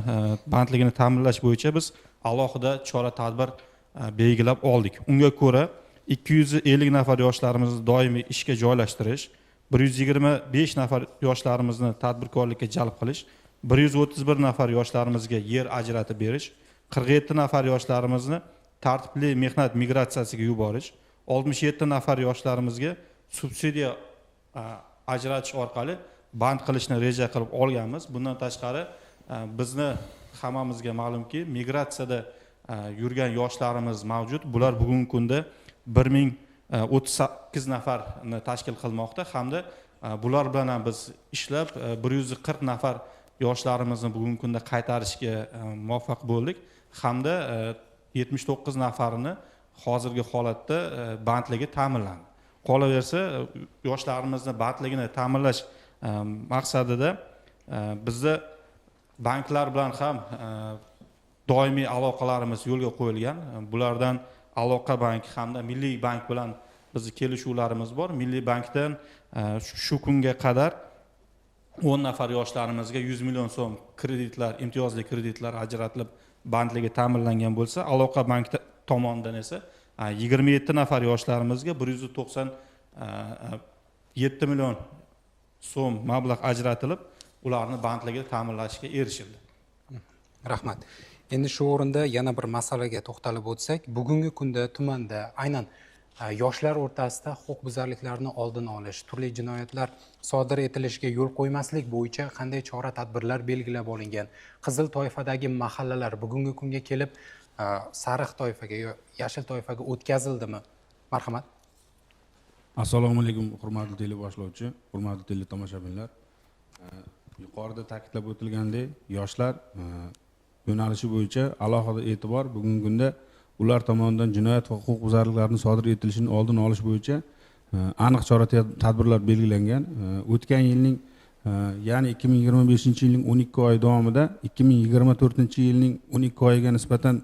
bandligini ta'minlash bo'yicha biz alohida chora-tadbir belgilab oldik. Unga ko'ra 250 nafar yoshlarimizni doimiy ishga joylashtirish, 125 nafar yoshlarimizni tadbirkorlikka jalb qilish, 131 nafar yoshlarimizga yer ajratib berish, 47 nafar yoshlarimizni tartibli mehnat migratsiyasiga yuborish, 67 nafar yoshlarimizga subsidiya ajratish orqali band qilishni reja qilib olganmiz. Bundan tashqari bizni hammamizga ma'lumki, migratsiyada yurgan yoshlarimiz mavjud. Bular bugungi kunda 1038 nafarni tashkil qilmoqda hamda bular bilan ham biz ishlab 140 nafar yoshlarimizni bugungi kunda qaytarishga muvaffaq bo'ldik hamda 79 nafarini hozirgi holatda bandligi ta'minlandi. Qolaversa, yoshlarimizni bandligini ta'minlash maqsadida bizda banklar bilan ham doimiy aloqalarimiz yo'lga qo'yilgan. Bulardan Aloqa bank hamda Milliy bank bilan bizni kelishuvlarimiz bor. Milliy bankdan shu kunga qadar 10 nafar yoshlarimizga 100 million so'm kreditlar, imtiyozli kreditlar ajratilib bandligi ta'minlangan bo'lsa, Aloqa bank tomonidan esa 27 nafar yoshlarimizga 197 million so'm mablag' ajratilib, ularni bandligini ta'minlashga erishildi. Rahmat. Endi shu o'rinda yana bir masalaga to'xtalib o'tsak, bugungi kunda tumanda aynan yoshlar o'rtasida huquqbuzarliklarni oldini olish, turli jinoyatlar sodir etilishiga yo'l qo'ymaslik bo'yicha qanday chora-tadbirlar belgilab olingan? Qizil toifadagi mahallalar bugungi kunga kelib sariq toifaga yo yashil toifaga o'tkazildimi? Marhamat. Assalomu alaykum, hurmatli teleboshlovchi, hurmatli teletomoshabinlar. Yuqorida ta'kidlab o'tilgandek, yoshlar yo'nalishi bo'yicha alohida e'tibor bugungi kunda ular tomonidan jinoyat va huquqbuzarliklarni sodir etilishini oldini olish bo'yicha aniq chora tadbirlar belgilangan. O'tgan yilning, ya'ni 2025-yilning 12 oyi davomida 2024-yilning 12 oyiga nisbatan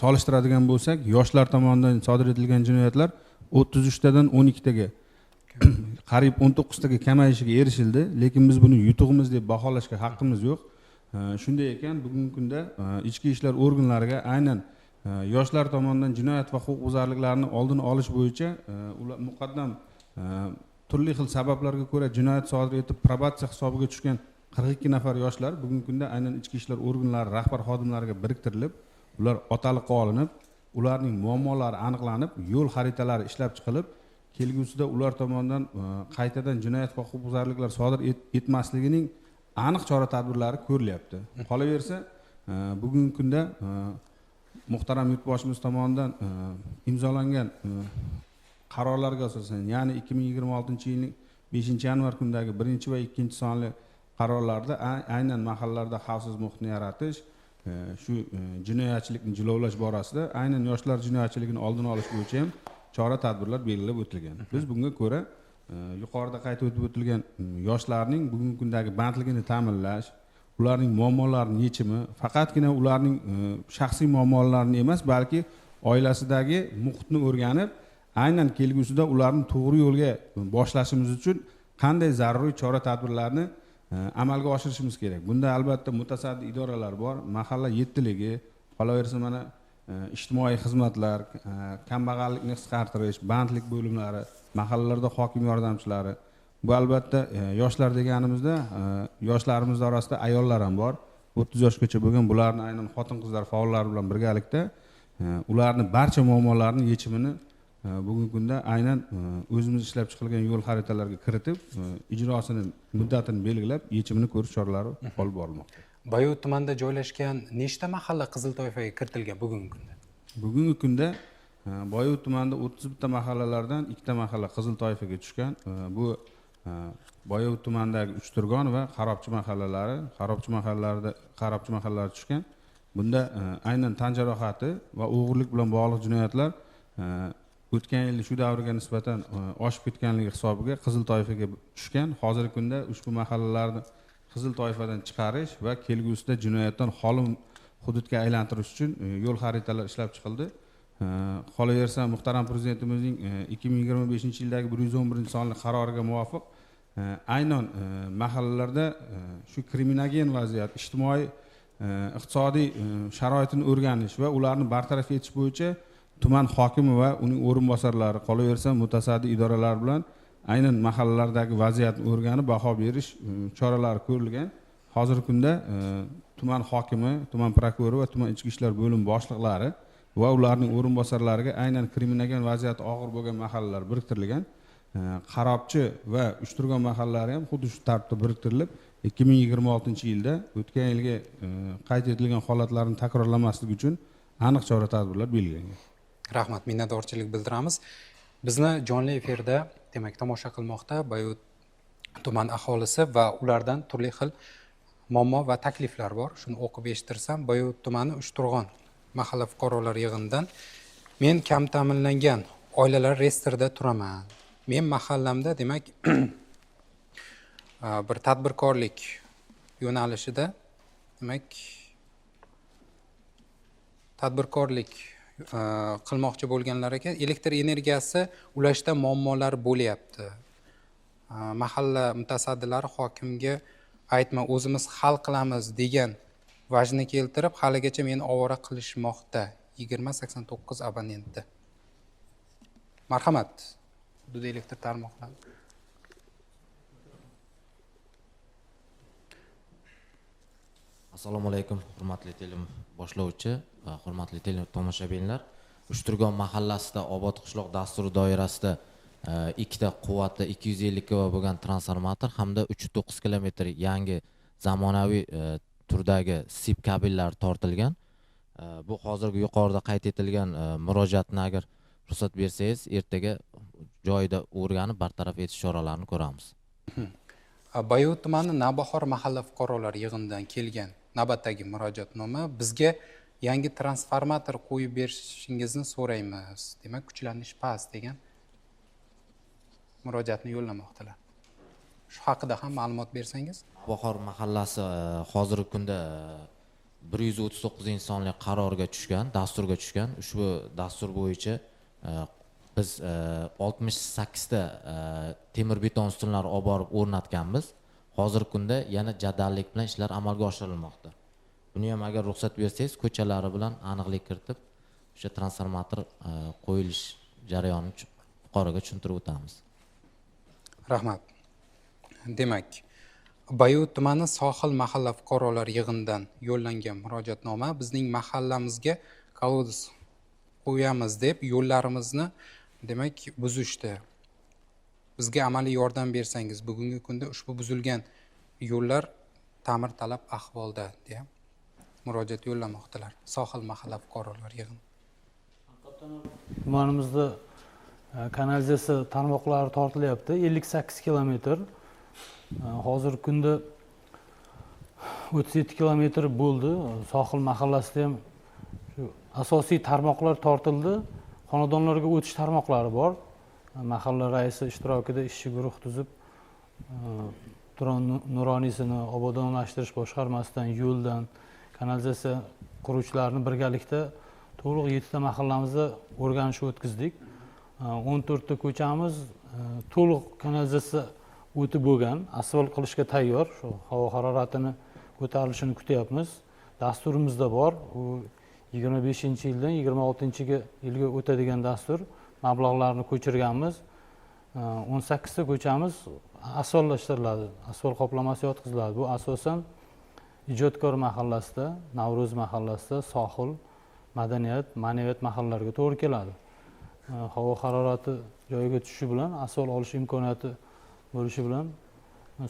solishtiradigan bo'lsak, yoshlar tomonidan sodir etilgan jinoyatlar 33 tadan 12 taga, qariyb 19 taga kamayishiga erishildi. Lekin biz buni yutug'imiz deb baholashga haqqimiz yo'q. Shunday ekan, bugungi kunda ichki ishlar organlariga aynan Yoshlar tomonidan jinoyat va huquqbuzarliklarni oldini olish bo'yicha ular muqaddam turli xil sabablarga ko'ra jinoyat sodir etib probatsiya hisobiga tushgan 42 nafar yoshlar bugungi kunda aynan ichki ishlar organlari rahbar xodimlariga biriktirilib, ular otaliqqa olinib, ularning muammolari aniqlanib, yo'l xaritalari ishlab chiqilib, kelgusida ular tomonidan qaytadan jinoyat va huquqbuzarliklar sodir etmasligining aniq chora-tadbirlari ko'rilyapti. Qolaversa, bugungi kunda muhtaram yurtboshimiz tomonidan imzolangan qarorlarga asosan, ya'ni 2026-yilning 5-yanvar kunidagi 1 va 2 sonli qarorlarda aynan mahallalarda xavfsiz muhitni yaratish, shu jinoyatchilikni jilovlash borasida aynan yoshlar jinoyatchiligini oldini olish bo'yicha ham chora-tadbirlar belgilab o'tilgan. Biz bunga ko'ra yuqorida qayd etib o'tilgan yoshlarning bugungi kundagi bandligini ta'minlash, ularning muammolarini yechimi, faqatgina ularning shaxsiy muammolarini emas, balki oilasidagi muhitni o'rganib, aynan kelgusida ularni to'g'ri yo'lga boshlashimiz uchun qanday zaruriy chora-tadbirlarni amalga oshirishimiz kerak. Bunda albatta mutasaddi idoralar bor, mahalla yettiligi, qolaversa mana ijtimoiy xizmatlar, kambag'allikni qisqartirish, bandlik bo'limlari, mahallalarda hokim yordamchilari. Bu albatta yoshlar deganimizda yoshlarimiz orasida ayollar ham bor. 30 yoshgacha bo'lgan bularni aynan xotin-qizlar faollari bilan birgalikda ularni barcha muammolarini yechimini bugungi kunda aynan o'zimiz ishlab chiqilgan yo'l xaritalarga kiritib, ijrosini muddatini belgilab, yechimini ko'rish choralari olib borilmoqda. Bayovut tumanida joylashgan nechta mahalla qizil toifaga kiritilgan bugungi kunda? Bugungi kunda Boyovut tumanida 31 ta mahallalardan 2 ta mahalla qizil toifaga tushgan. Bu Boyovut tumanidagi Uchturgon va Xarobchi mahallalari, Xarobchi mahallalari tushgan. Bunda aynan tan jarohati va o'g'irlik bilan bog'liq jinoyatlar o'tgan yil shu davrga nisbatan oshib ketganligi hisobiga qizil toifaga tushgan. Hozirgi kunda ushbu mahallalarni qizil toifadan chiqarish va kelgusida jinoyatdan xoli hududga aylantirish uchun yo'l xaritalari ishlab chiqildi. Qolaversa, muhtaram prezidentimizning 2025-yildagi 111-sonli qaroriga muvofiq aynan mahallalarda shu kriminogen vaziyat, ijtimoiy iqtisodiy sharoitini o'rganish va ularni bartaraf etish bo'yicha tuman hokimi va uning o'rinbosarlari, qolaversa mutasaddi idoralar bilan aynan mahallalardagi vaziyatni o'rganib baho berish choralari ko'rilgan. Hozirgi kunda tuman hokimi, tuman prokurori va tuman ichki ishlar bo'limi boshliqlari va ularning o'rinbosarlariga aynan kriminogen vaziyati og'ir bo'lgan mahallalar biriktirilgan. Xarobchi va Uchturgon mahallalari ham xuddi shu tartibda biriktirilib, 2026-yilda o'tgan yilgi qayd etilgan holatlarni takrorlamaslik uchun aniq chora-tadbirlar belgilangan. Rahmat, minnatdorchilik bildiramiz. Bizni jonli efirda demak tomosha qilmoqda Boyovut tuman aholisi va ulardan turli xil muammo va takliflar bor. Shuni o'qib eshittirsam, Boyovut tumani Uchturg'on mahalla fuqarolar yig'inidan men kam ta'minlangan oilalar reyestrida turaman. Men mahallamda demak bir tadbirkorlik yo'nalishida demak tadbirkorlik qilmoqchi bo'lganlarga elektr energiyasi ulashda muammolar bo'lyapti. Mahalla mutasaddilari hokimga aytma, o'zimiz hal qilamiz degan vajni keltirib, haligacha meni ovora qilishmoqda. 2089 abonentda. Marhamat, hudud elektr tarmoqlari. Assalomu alaykum, hurmatli teleboshlovchi va hurmatli teletomoshabinlar. Uchturgon mahallasida Obod qishloq dasturi doirasida ikkita quvvatli 250 kV bo'lgan transformator hamda 3.9 kilometr yangi zamonaviy turdagi sip kabellar tortilgan. Bu hozirgi yuqorida qayd etilgan murojaatni agar ruxsat bersangiz, ertaga joyida o'rganib bartaraf etish choralarini ko'ramiz. Boyovut tumani Navbahor mahalla fuqarolar yig'inidan kelgan navbatdagi murojaatnoma: bizga yangi transformator qo'yib berishingizni so'raymiz. Demak, kuchlanish past degan murojaatni yo'llamoqdalar. Shu haqida ham ma'lumot bersangiz. Navbahor mahallasi hozirgi kunda 139-sonli qarorga tushgan, dasturga tushgan. Ushbu dastur bo'yicha biz 68 ta temir beton ustunlari olib borib o'rnatganmiz. Hozirgi kunda yana jadallik bilan ishlar amalga oshirilmoqda. Buni ham agar ruxsat bersangiz, ko'chalari bilan aniqlik kiritib, O'sha transformator qo'yilish jarayonini fuqaroga tushuntirib o'tamiz. Rahmat. Demak, Bayut tumani Sohil mahalla fuqarolar yig'inidan yo'llangan murojaatnoma bizning mahallamizga kolodez qo'yamiz deb yo'llarimizni demak buzishdi. Bizga amaliy yordam bersangiz, bugungi kunda ushbu buzilgan yo'llar ta'mir talab ahvolda deya murojaat yo'llamoqdalar Sohil mahalla fuqarolar yig'ini. Tumanimizda kanalizatsiya tarmoqlari tortilyapti, 58 kilometr. Hozirgi kunda 37 kilometr bo'ldi. Sohil mahallasida ham shu asosiy tarmoqlar tortildi. Xonadonlarga o'tish tarmoqlari bor. Mahalla raisi ishtirokida ishchi guruh tuzib, Turon nuroniysini obodonlashtirish boshqarmasidan, yo'ldan, kanalizatsiya quruvchilarini birgalikda to'liq 7 ta mahallamizda o'rganish o'tkazdik. 14 ta ko'chamiz to'liq kanalizatsiya o'tib bo'lgan, asfalt qilishga tayyor. Shu havo haroratini ko'tarilishini kutyapmiz. Dasturimizda bor. U 25-yildan 26-yilga o'tadigan dastur. Mablag'larni ko'chirganmiz. 18 ta ko'chamiz asfaltlashtiriladi, asfalt qoplamasi yotqiziladi. Bu asosan Ijodkor mahallasida, Navro'z mahallasida, Sohil, Madaniyat, Ma'naviyat mahallalariga to'g'ri keladi. Havo harorati joyiga tushishi bilan asfalt olish imkoniyati bo'lishi bilan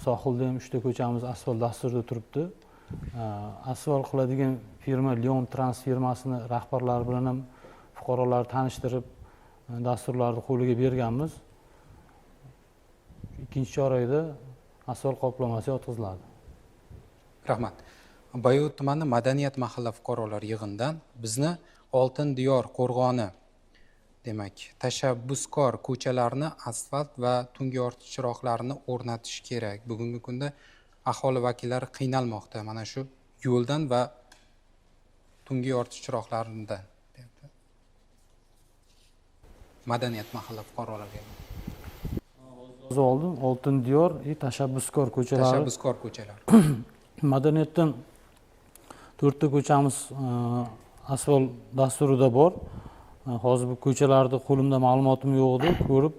Sohilda ham 3 ta ko'chamiz asfalt dasturida turibdi. Asfalt qiladigan firma Leon Trans firmasini rahbarlari bilan ham fuqarolarni tanishtirib, dasturlarni qo'liga berganmiz. Ikkinchi chorakda asfalt qoplamasi yotqiziladi. Rahmat. Bayut tumani Madaniyat mahalla fuqarolar yig'inidan bizni Oltin Diyor qo'rg'oni, demak, tashabbuskor ko'chalarni asfalt va tungi yoritish chiroqlarini o'rnatish kerak. Bugungi kunda aholi vakillari qiynalmoqda mana shu yo'ldan va tungi yoritish chiroqlaridan. Madaniyat mahalla fuqarolar yig'ini. Oldin Oltin Diyor va tashabbuskor ko'chalari. Tashabbuskor ko'chalar. Madaniyatdan 4 ta ko'chamiz asfalt dasturida bor. Hozir bu ko'chalarda qo'limda ma'lumotim yo'q edi, ko'rib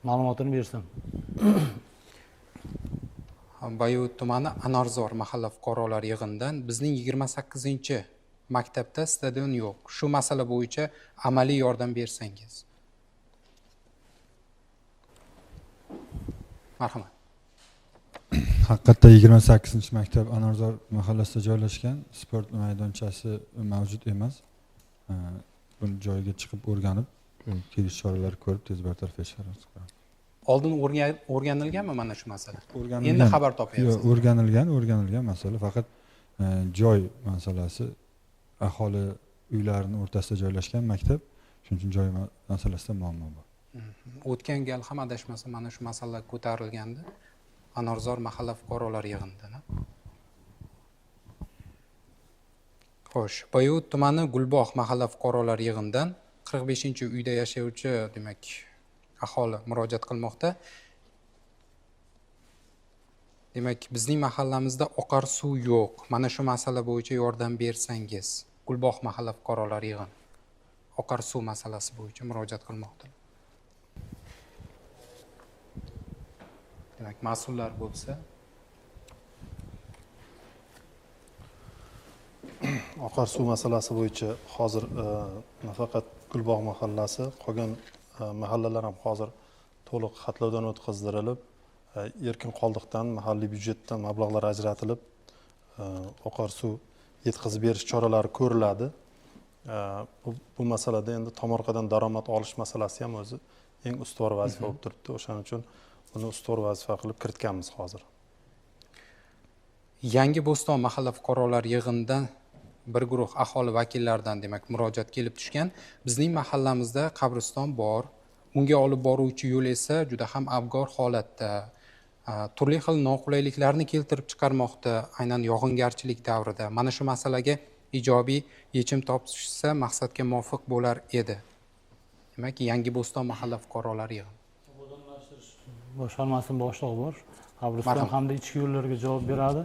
ma'lumotini bersam. Bayut tumani Anorzor mahalla fuqarolar yig'inidan bizning 28-maktabda stadion yo'q. Shu masala bo'yicha amaliy yordam bersangiz. Marhamat. Haqiqatda 28-maktab Anorzor mahallasida joylashgan, sport maydonchasi mavjud emas. Buni joyiga chiqib o'rganib, tegishli choralar ko'rib tez bartaraf etish kerak. Oldin o'rganilganmi mana shu masala? Endi xabar topyapsiz. Yo'q, o'rganilgan masala, faqat joy masalasi, aholi uylarining o'rtasida joylashgan maktab, shuning uchun joy masalasida muammo bor. O'tgan gal ham adashmasam mana shu masala ko'tarilgandi Anorzor mahalla fuqarolar yig'inida. Xo'sh, Bayut tumani Gulbog' mahalla fuqarolar yig'inidan 45-uyda yashovchi, demak, aholi murojaat qilmoqda. Demak, bizning mahallamizda oqar suv yo'q. Mana shu masala bo'yicha yordam bersangiz. Gulbog' mahalla fuqarolar yig'ini oqar suv masalasi bo'yicha murojaat qilmoqda. Demak, mas'ullar bo'lsa oqar suv masalasi bo'yicha hozir nafaqat Gulbog' mahallasi, qolgan mahallalar ham hozir to'liq xatlovdan o'tkazdirilib, erkin qoldiqdan, mahalliy byudjetdan mablag'lar ajratilib, oqar suv yetkazib berish choralari ko'riladi. Bu masalada endi tomorqadan daromad olish masalasi ham o'zi eng ustuvor vazifa bo'lib turibdi. O'shaning uchun buni ustuvor vazifa qilib kiritganmiz hozir. Yangi Bo'ston mahalla fuqarolar yig'inidan bir guruh aholi vakillaridan demak murojaat kelib tushgan. Bizning mahallamizda qabriston bor. Unga olib boruvchi yo'l esa juda ham abgor holatda. Turli xil noqulayliklarni keltirib chiqarmoqda, aynan yog'ingarchilik davrida. Mana shu masalaga ijobiy yechim topishsa maqsadga muvofiq bo'lar edi. Demak, Yangi Bo'ston mahalla fuqarolar yig'ini. Obodonlashtirish boshqarmasining boshlig'i bor. Qabriston hamda ichki yo'llarga javob beradi.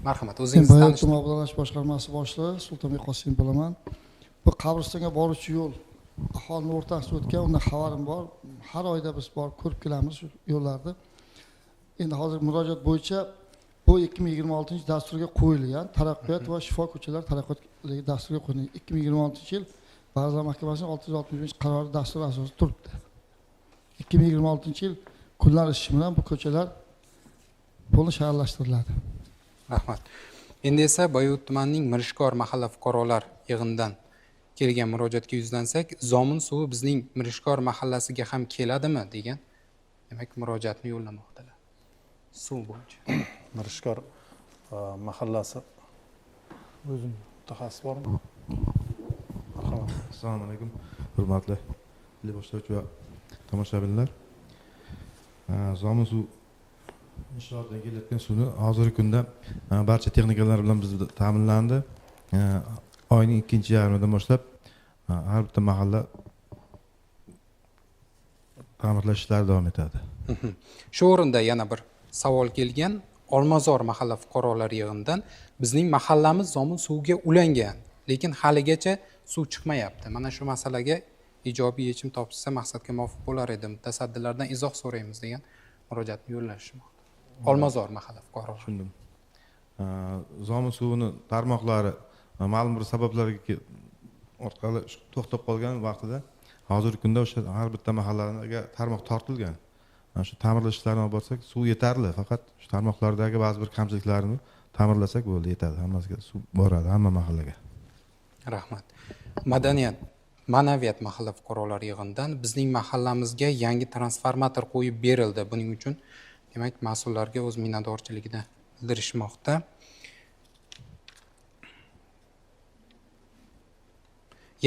Marhamat, o'zingizni tanishtiring. Obodonlashtirish boshqarmasi boshlig'i Sultonbek Qosimov bo'laman. Bu qabristonga boruvchi yo'l aholini o'rtasida o'tgan, undan xabarim bor. Har oyda biz borib ko'rib kelamiz shu yo'llarni. Endi hozir murojaat bo'yicha bu 2026 dasturga qo'yilgan taraqqiyot va shifo ko'chalar taraqqiyot dasturiga qo'yilgan. 2026-yil Vazirlar Mahkamasining 665 qarori dasturi asosida turibdi. 2026-yil kunlar isishi bilan bu ko'chalar to'liq shaharlashtiriladi. Rahmat. Endi esa Boyovut tumanining Mirishkor mahalla fuqarolar yig'inidan kelgan murojaatga yuzlansak, zomin suvi bizning Mirishkor mahallasiga ham keladimi degan, demak, murojaatni yo'llamoqdalar. Suv bo'yicha. Mirishkor mahallasi o'zim mutaxassis bormi? Marhamat. Assalomu alaykum, hurmatli teleboshlovchi va tomoshabinlar. Zomin suv inshootidan kelayotgan suvni hozirgi kunda barcha texnikalar bilan bizda ta'minlandi. Oyning ikkinchi yarmidan boshlab har bitta mahalla ta'mirlash ishlari davom etadi. Shu o'rinda yana bir savol kelgan. Olmazor mahalla fuqarolar yig'inidan bizning mahallamiz zomin suvga ulangan, lekin haligacha suv chiqmayapti. Mana shu masalaga ijobiy yechim topilsa maqsadga muvofiq bo'lar edi. Mutasaddilardan izoh so'raymiz degan murojaatni yo'llashmoqda. Olmazor mahalla fuqarolari. Tushundim. Zomin suvini tarmoqlari ma'lum bir sabablarga orqali to'xtab qolgan vaqtida hozirgi kunda o'sha har bitta mahallaga tarmoq tortilgan. Shu ta'mirlash ishlarini olib borsak, suv yetarli, faqat shu tarmoqlardagi ba'zi bir kamchiliklarni ta'mirlasak bo'ldi, yetadi. Hammasiga suv boradi, hamma mahallaga. Rahmat. Madaniyat, ma'naviyat mahalla fuqarolar yig'inidan bizning mahallamizga yangi transformator qo'yib berildi. Buning uchun demak mas'ullarga o'z minnatdorchiligini bildirishmoqda.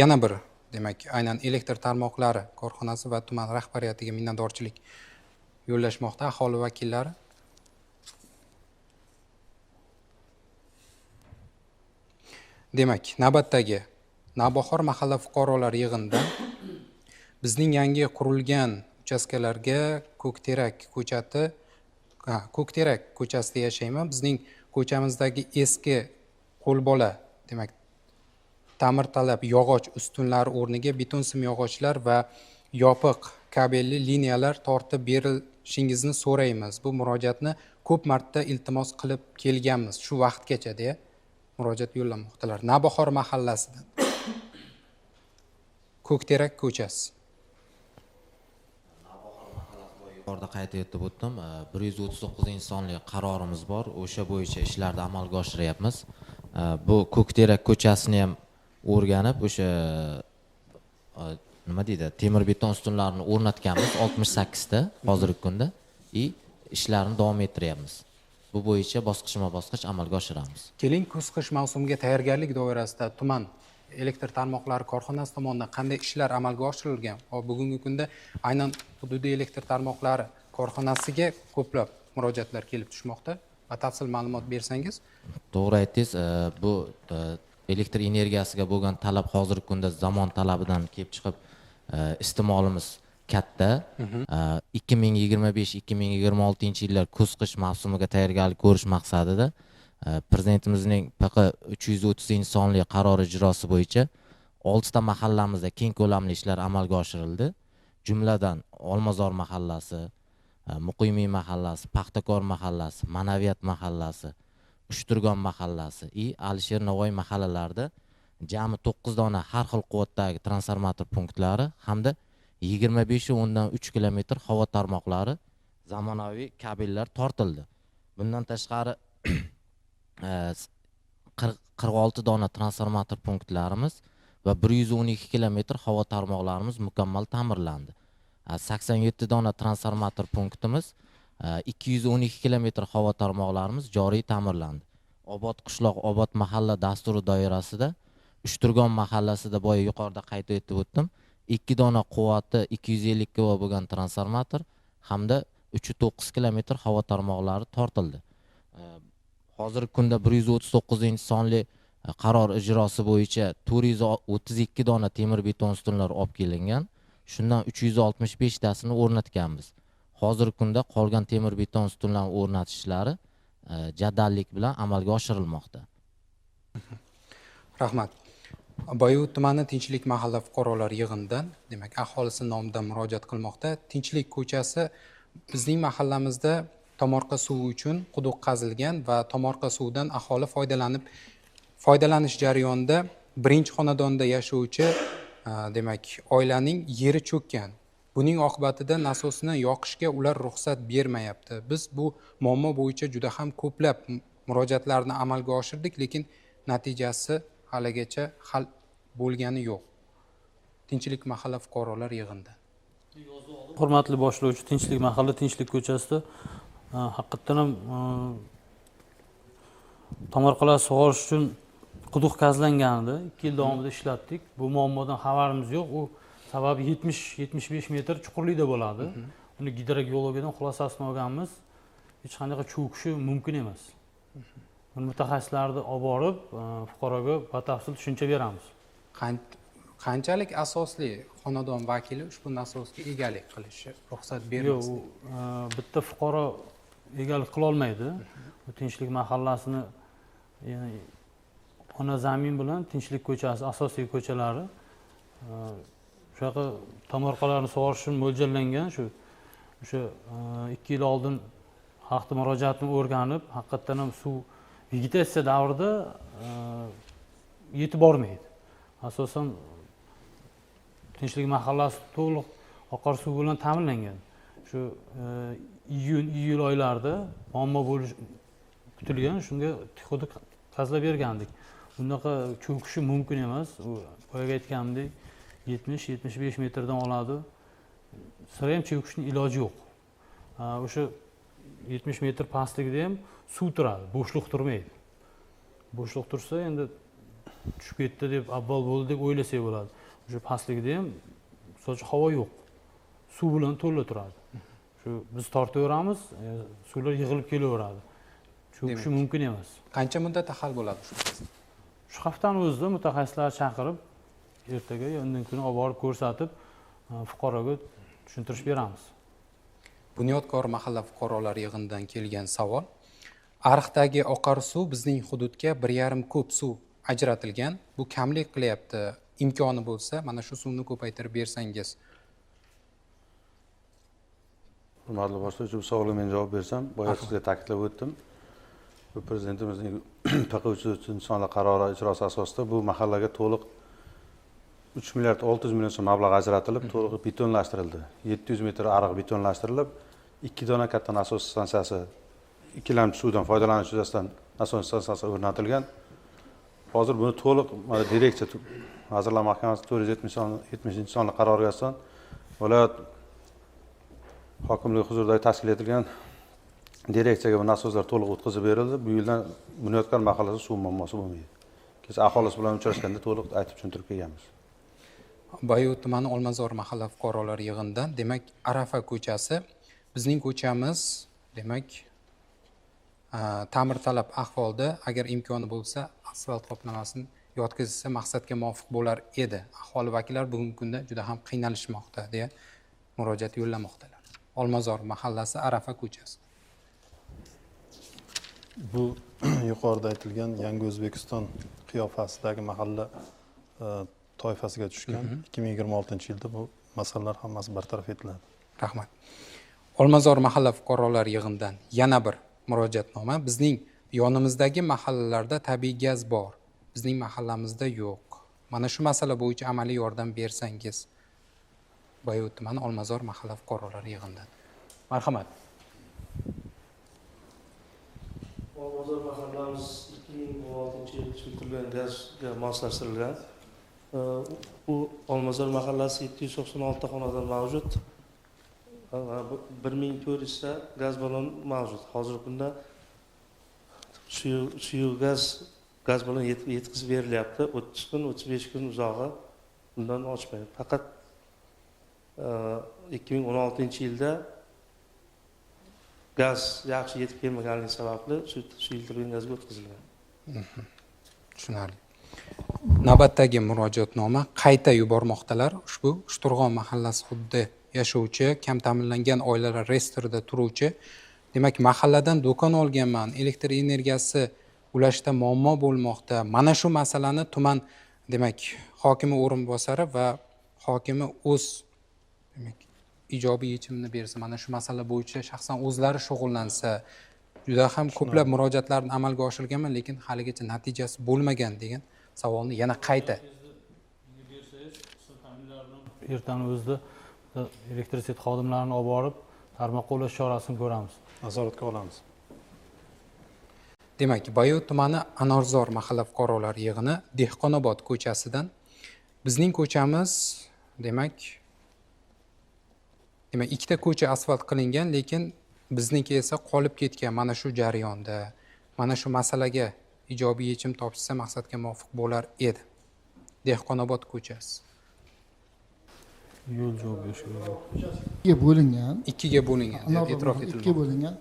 Yana bir, demak, aynan elektr tarmoqlari korxonasi va tuman rahbariyatiga minnatdorchilik yo'llashmoqda aholi vakillari. Demak, navbatdagi Navbahor mahalla fuqarolar yig'inidan bizning yangi qurilgan uchastkalarga Ko'kterak ko'chati, Ko'kterak ko'chasida yashayman. Bizning ko'chamizdagi eski qo'lbola, demak, ta'mirtalab yog'och ustunlari o'rniga beton sim yog'ochlar va yopiq kabelli liniyalar tortib berishingizni so'raymiz. Bu murojaatni ko'p marta iltimos qilib kelganmiz shu vaqtgacha deya murojaat yo'llamoqdalar. Navbahor mahallasidan Ko'kterak ko'chasi. Yuqorida qayd etib o'tdim, 139 sonli qarorimiz bor, o'sha bo'yicha ishlarni amalga oshiryapmiz. Bu Ko'kterak ko'chasini ham o'rganib, o'sha nima deydi, temir beton ustunlarini o'rnatganmiz 68 ta hozirgi kunda ishlarni davom ettiryapmiz. Bu bo'yicha bosqichma-bosqich amalga oshiramiz. Keling, kuz-qish mavsumiga tayyorgarlik doirasida tuman elektr tarmoqlari korxonasi tomonidan qanday ishlar amalga oshirilgan va bugungi kunda aynan hududiy elektr tarmoqlari korxonasiga ko'plab murojaatlar kelib tushmoqda. Batafsil ma'lumot bersangiz. To'g'ri aytdingiz, bu elektr energiyasiga bo'lgan talab hozirgi kunda zamon talabidan kelib chiqib iste'molimiz katta. 2025-2026 yillar kuz-qish mavsumiga tayyorgarlik ko'rish maqsadida Prezidentimizning PQ 330 sonli qarori ijrosi bo'yicha 6 ta mahallamizda keng ko'lamli ishlar amalga oshirildi. Jumladan Olmazor mahallasi, Muqimiy mahallasi, Paxtakor mahallasi, Ma'naviyat mahallasi, Uchturgon mahallasi va Alisher Navoiy mahallalarida jami 9 dona har xil quvvatdagi transformator punktlari hamda 25.3 kilometr havo tarmoqlari zamonaviy kabellar tortildi. Bundan tashqari 46 dona transformator punktlarimiz va 112 kilometr havo tarmoqlarimiz mukammal ta'mirlandi. 87 dona transformator punktimiz, 212 kilometr havo tarmoqlarimiz joriy ta'mirlandi. Obod qishloq, obod mahalla dasturi doirasida Uchturgon mahallasida boya yuqorida qayd etib o'tdim, 2 dona quvvati 250 kV bo'lgan transformator hamda 3.9 kilometr havo tarmoqlari tortildi. Hozirgi kunda 139 sonli qaror ijrosi bo'yicha 432 dona temir beton ustunlar olib kelingan. Shundan 365 tasini o'rnatganmiz. Hozirgi kunda qolgan temir beton ustunlarni o'rnatish ishlari jadallik bilan amalga oshirilmoqda. Rahmat. Boyovut tumani Tinchlik mahalla fuqarolar yig'inidan, demak, aholisi nomidan murojaat qilmoqda. Tinchlik ko'chasi bizning mahallamizda tomorqa suvi uchun quduq qazilgan va tomorqa suvidan aholi foydalanish jarayonida birinchi xonadonda yashovchi, demak, oilaning yeri cho'kkan. Buning oqibatida nasosni yoqishga ular ruxsat bermayapti. Biz bu muammo bo'yicha juda ham ko'plab murojaatlarni amalga oshirdik, lekin natijasi haligacha hal bo'lgani yo'q. Tinchlik mahalla fuqarolar yig'inida. Hurmatli boshlovchi, Tinchlik mahalla Tinchlik ko'chasida haqiqatdan ham tomorqalar sug'orish uchun quduq qazlangan edi. 2 yil davomida ishlatdik. Bu muammodan xabarimiz yo'q. U sababi 70-75 metr chuqurlikda bo'ladi. Uni gidrogeologiyadan xulosasini olganmiz. Hech qanaqa cho'kishi mumkin emas. Buni mutaxassislarni olib borib, fuqaroga batafsil tushuncha beramiz. Qanchalik asosli xonadon vakili ushbu nasosga egalik qilishi ruxsat bermasdi? Yo'q, bitta fuqaro egalik qila olmaydi. Bu Tinchlik mahallasini, ya'ni ona zamin bilan Tinchlik ko'chasi asosiy ko'chalari shunaqa tomorqalarni sug'orish uchun mo'ljallangan. Shu o'sha 2 yil oldin xalqning murojaatini o'rganib, haqiqatdan ham suv vegetatsiya davrida yetib bormaydi. Asosan Tinchlik mahallasi to'liq oqar suv bilan ta'minlangan. Shu iyun, iyul oylarida muammo bo'lishi kutilgan, shunga quduq qazlab bergandik. Bunaqa cho'kishi mumkin emas. U boyaga aytganimdek 70-75 metrdan oladi. Sira ham cho'kishning iloji yo'q. O'sha 70 metr pastligida ham suv turadi, bo'shliq turmaydi. Bo'shliq tursa endi tushib ketdi deb, avval bo'ldi deb o'ylasak bo'ladi. O'sha pastligida ham soch havo yo'q. Suv bilan to'la turadi. Shu biz tortaveramiz, suvlar yig'ilib kelaveradi. Cho'kishi mumkin emas. Qancha muddatda hal bo'ladi shu? Shu haftani o'zida mutaxassislar chaqirib, ertaga yo undan kuni olib borib ko'rsatib, fuqaroga tushuntirish beramiz. Bunyodkor mahalla fuqarolar yig'inidan kelgan savol. Ariqdagi oqar suv bizning hududga 1,5 kub suv ajratilgan. Bu kamlik qilyapti. Imkoni bo'lsa, mana shu suvni ko'paytirib bersangiz. Hurmatli boshlovchi, bu savolga men javob bersam, boya sizga ta'kidlab o'tdim. Bu prezidentimizning PQ 3 sonli qarori ijrosi asosida bu mahallaga to'liq 3 milliard 600 million so'm mablag' ajratilib, to'liq betonlashtirildi. 700 metr ariq betonlashtirilib, 2 dona katta nasos stansiyasi, ikkilamchi suvdan foydalanish yuzasidan nasos stansiyasi o'rnatilgan. Hozir buni to'liq mana direksiya Vazirlar Mahkamasi 470-sonli qaroriga asosan viloyat hokimligi huzuridagi tashkil etilgan direksiyaga bu nasoslar to'liq o'tkazib berildi. Bu yildan Bunyodkor mahallasida suv muammosi bo'lmaydi. Kecha aholisi bilan uchrashganda to'liq aytib tushuntirib kelganmiz. Boyovut tumani Olmazor mahalla fuqarolar yig'inidan, demak, Arafa ko'chasi bizning ko'chamiz, demak, ta'mirtalab ahvolda, agar imkoni bo'lsa, asfalt qoplamasini yotqizsa maqsadga muvofiq bo'lar edi. Aholi vakillari bugungi kunda juda ham qiynalishmoqda deya murojaat yo'llamoqdalar. Olmazor mahallasi Arafa ko'chasi. Bu yuqorida aytilgan Yangi O'zbekiston qiyofasidagi mahalla toifasiga tushgan. 2026-yilda bu masalalar hammasi bartaraf etiladi. Rahmat. Olmazor mahalla fuqarolar yig'inidan yana bir murojaatnoma. Bizning yonimizdagi mahallalarda tabiiy gaz bor, bizning mahallamizda yo'q. Mana shu masala bo'yicha amaliy yordam bersangiz. Boyovut tumani Olmazor mahalla fuqarolar yig'inidan. Marhamat. Olmazor mahallamiz 2016-yil suyultirilgan gazga moslashtirilgan. Bu Olmazor mahallasi 796 xonadon mavjud. 1400 ta gaz ballon mavjud. Hozirgi kunda suyuq gaz ballon yetkazib berilyapti. 30 kun, 35 kun uzog'i bundan oshmaydi. Faqat 2016-yilda gaz yaxshi yetib kelmaganligi sababli suyultirilgan gazga o'tkazilgan. Tushunarli. Navbatdagi murojaatnoma qayta yubormoqdalar. Ushbu Uchturg'on mahallasi hududida yashovchi, kam ta'minlangan oilalar reyestrida turuvchi, demak, mahalladan do'kon olganman, elektr energiyasi ulashda muammo bo'lmoqda. Mana shu masalani tuman Demak, hokimi o'rinbosari va hokimi o'z demak ijobiy yechimini bersa, mana shu masala bo'yicha shaxsan o'zlari shug'ullansa, juda ham ko'plab murojaatlarni amalga oshirganman, lekin haligacha natijasi bo'lmagan degan savolni yana qayta ertani o'zida elektrset xodimlarini olib borib tarmoqqa ulash chorasini ko'ramiz, nazoratga olamiz. Demak, Bayot tumani Anorzor mahalla fuqarolar yig'ini Dehqonobod ko'chasidan bizning ko'chamiz, demak ikkita ko'cha asfalt qilingan, lekin bizniki esa qolib ketgan. Mana shu jarayonda mana shu masalaga ijobiy yechim topishsa maqsadga muvofiq bo'lar edi. Dehqonobod ko'chasi. Yo'l javob berish kerak. Ikkiga bo'lingan. Ikkiga bo'lingan, e'tirof etilmoqda. Ikkiga bo'lingan.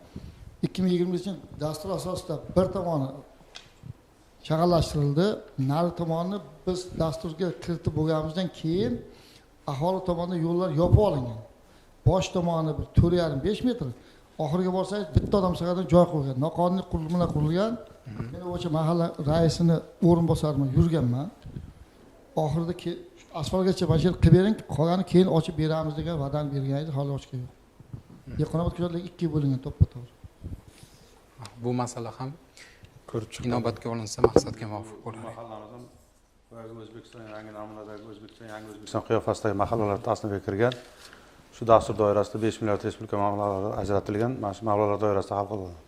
2020 dastur asosida bir tomoni shag'allashtirildi, nari tomonni biz dasturga kiritib bo'lganimizdan keyin aholi tomonidan yo'llar yopib olingan. Bosh tomoni bir 4,5-5 metr, oxiriga borsangiz bitta odam sig'adigan joy qo'ygan. Noqonuniy qurilmalar qurilgan. Men o'sha mahalla raisini o'rinbosarman, yurganman. Oxirida asfaltgacha mana shu yer qilib bering, qolganini keyin ochib beramiz degan va'dani bergan edi, hali ochgan yo'q. Dehqonobod ko'chalari ikkiga bo'lingan to'ppa-to'g'ri. Bu masala ham ko'rib chiqilib inobatga olinsa maqsadga muvofiq bo'ladi. Mahallamiz ham O'zbekiston yangi namunadagi O'zbekiston yangi O'zbekiston qiyofasidagi mahallalar tasnifiga kirgan. Shu dastur doirasida 5 milliard respublika mablag'lari ajratilgan, mana shu mablag'lar doirasida hal qilinadi.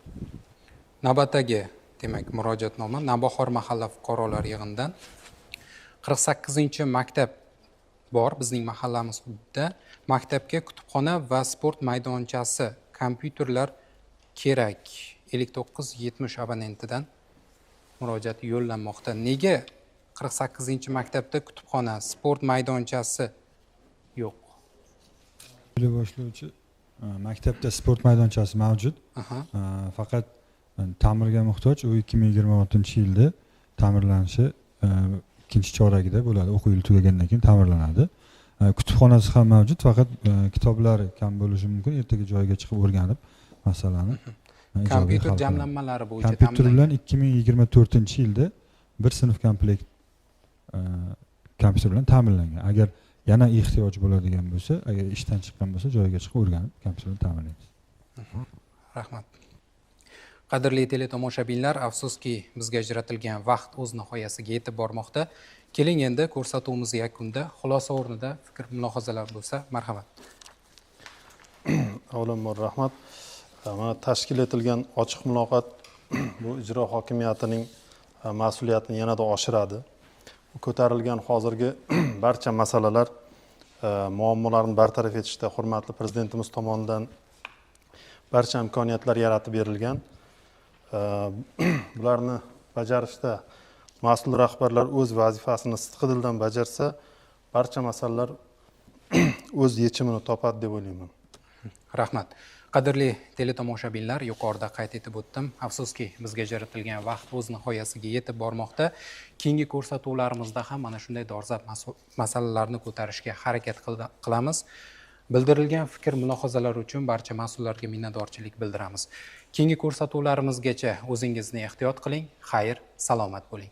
Navbatdagi demak murojaatnoma Navbahor mahalla fuqarolar yig'inidan. 48-maktab bor bizning mahallamiz hududida. Maktabga kutubxona va sport maydonchasi, kompyuterlar kerak. 5970 abonentidan murojaat yo'llanmoqda. Nega 48-maktabda kutubxona, sport maydonchasi yo'q? Boshlovchi, maktabda sport maydonchasi mavjud. Faqat ta'mirga muhtoj. U 2026-yilda ta'mirlanishi ikkinchi choragida bo'ladi. O'quv yili tugagandan keyin ta'mirlanadi. Kutubxonasi ham mavjud, faqat kitoblari kam bo'lishi mumkin. Ertaga joyiga chiqib o'rganib masalani. Kompyuter jamlanmalari bo'yicha kompyuter bilan 2024-yilda bir sinf komplekt kompyuter bilan ta'minlangan. Agar yana ehtiyoj bo'ladigan bo'lsa, agar ishdan chiqqan bo'lsa, joyiga chiqib o'rganib kompyuter bilan ta'minlaymiz. Rahmat. Qadrli teletomoshabinlar, afsuski bizga ajratilgan vaqt o'z nihoyasiga yetib bormoqda. Keling endi ko'rsatuvimiz yakunda xulosa o'rnida fikr mulohazalar bo'lsa, marhamat. Avvalambor rahmat. Mana tashkil etilgan ochiq muloqot bu ijro hokimiyatining mas'uliyatini yanada oshiradi. Ko'tarilgan hozirgi barcha masalalar muammolarni bartaraf etishda hurmatli prezidentimiz tomonidan barcha imkoniyatlar yaratib berilgan. Bularni bajarishda mas'ul rahbarlar o'z vazifasini sidqidildan bajarsa, barcha masalalar o'z yechimini topadi deb o'ylayman. Rahmat. Qadrli teletomoshabinlar, yuqorida qayd etib o'tdim. Afsuski, bizga ajratilgan vaqt o'z nihoyasiga yetib bormoqda. Keyingi ko'rsatuvlarimizda ham mana shunday dolzarb masalalarni ko'tarishga harakat qilamiz. Bildirilgan fikr mulohazalar uchun barcha mas'ullarga minnatdorchilik bildiramiz. Keyingi ko'rsatuvlarimizgacha o'zingizni ehtiyot qiling. Xayr, salomat bo'ling.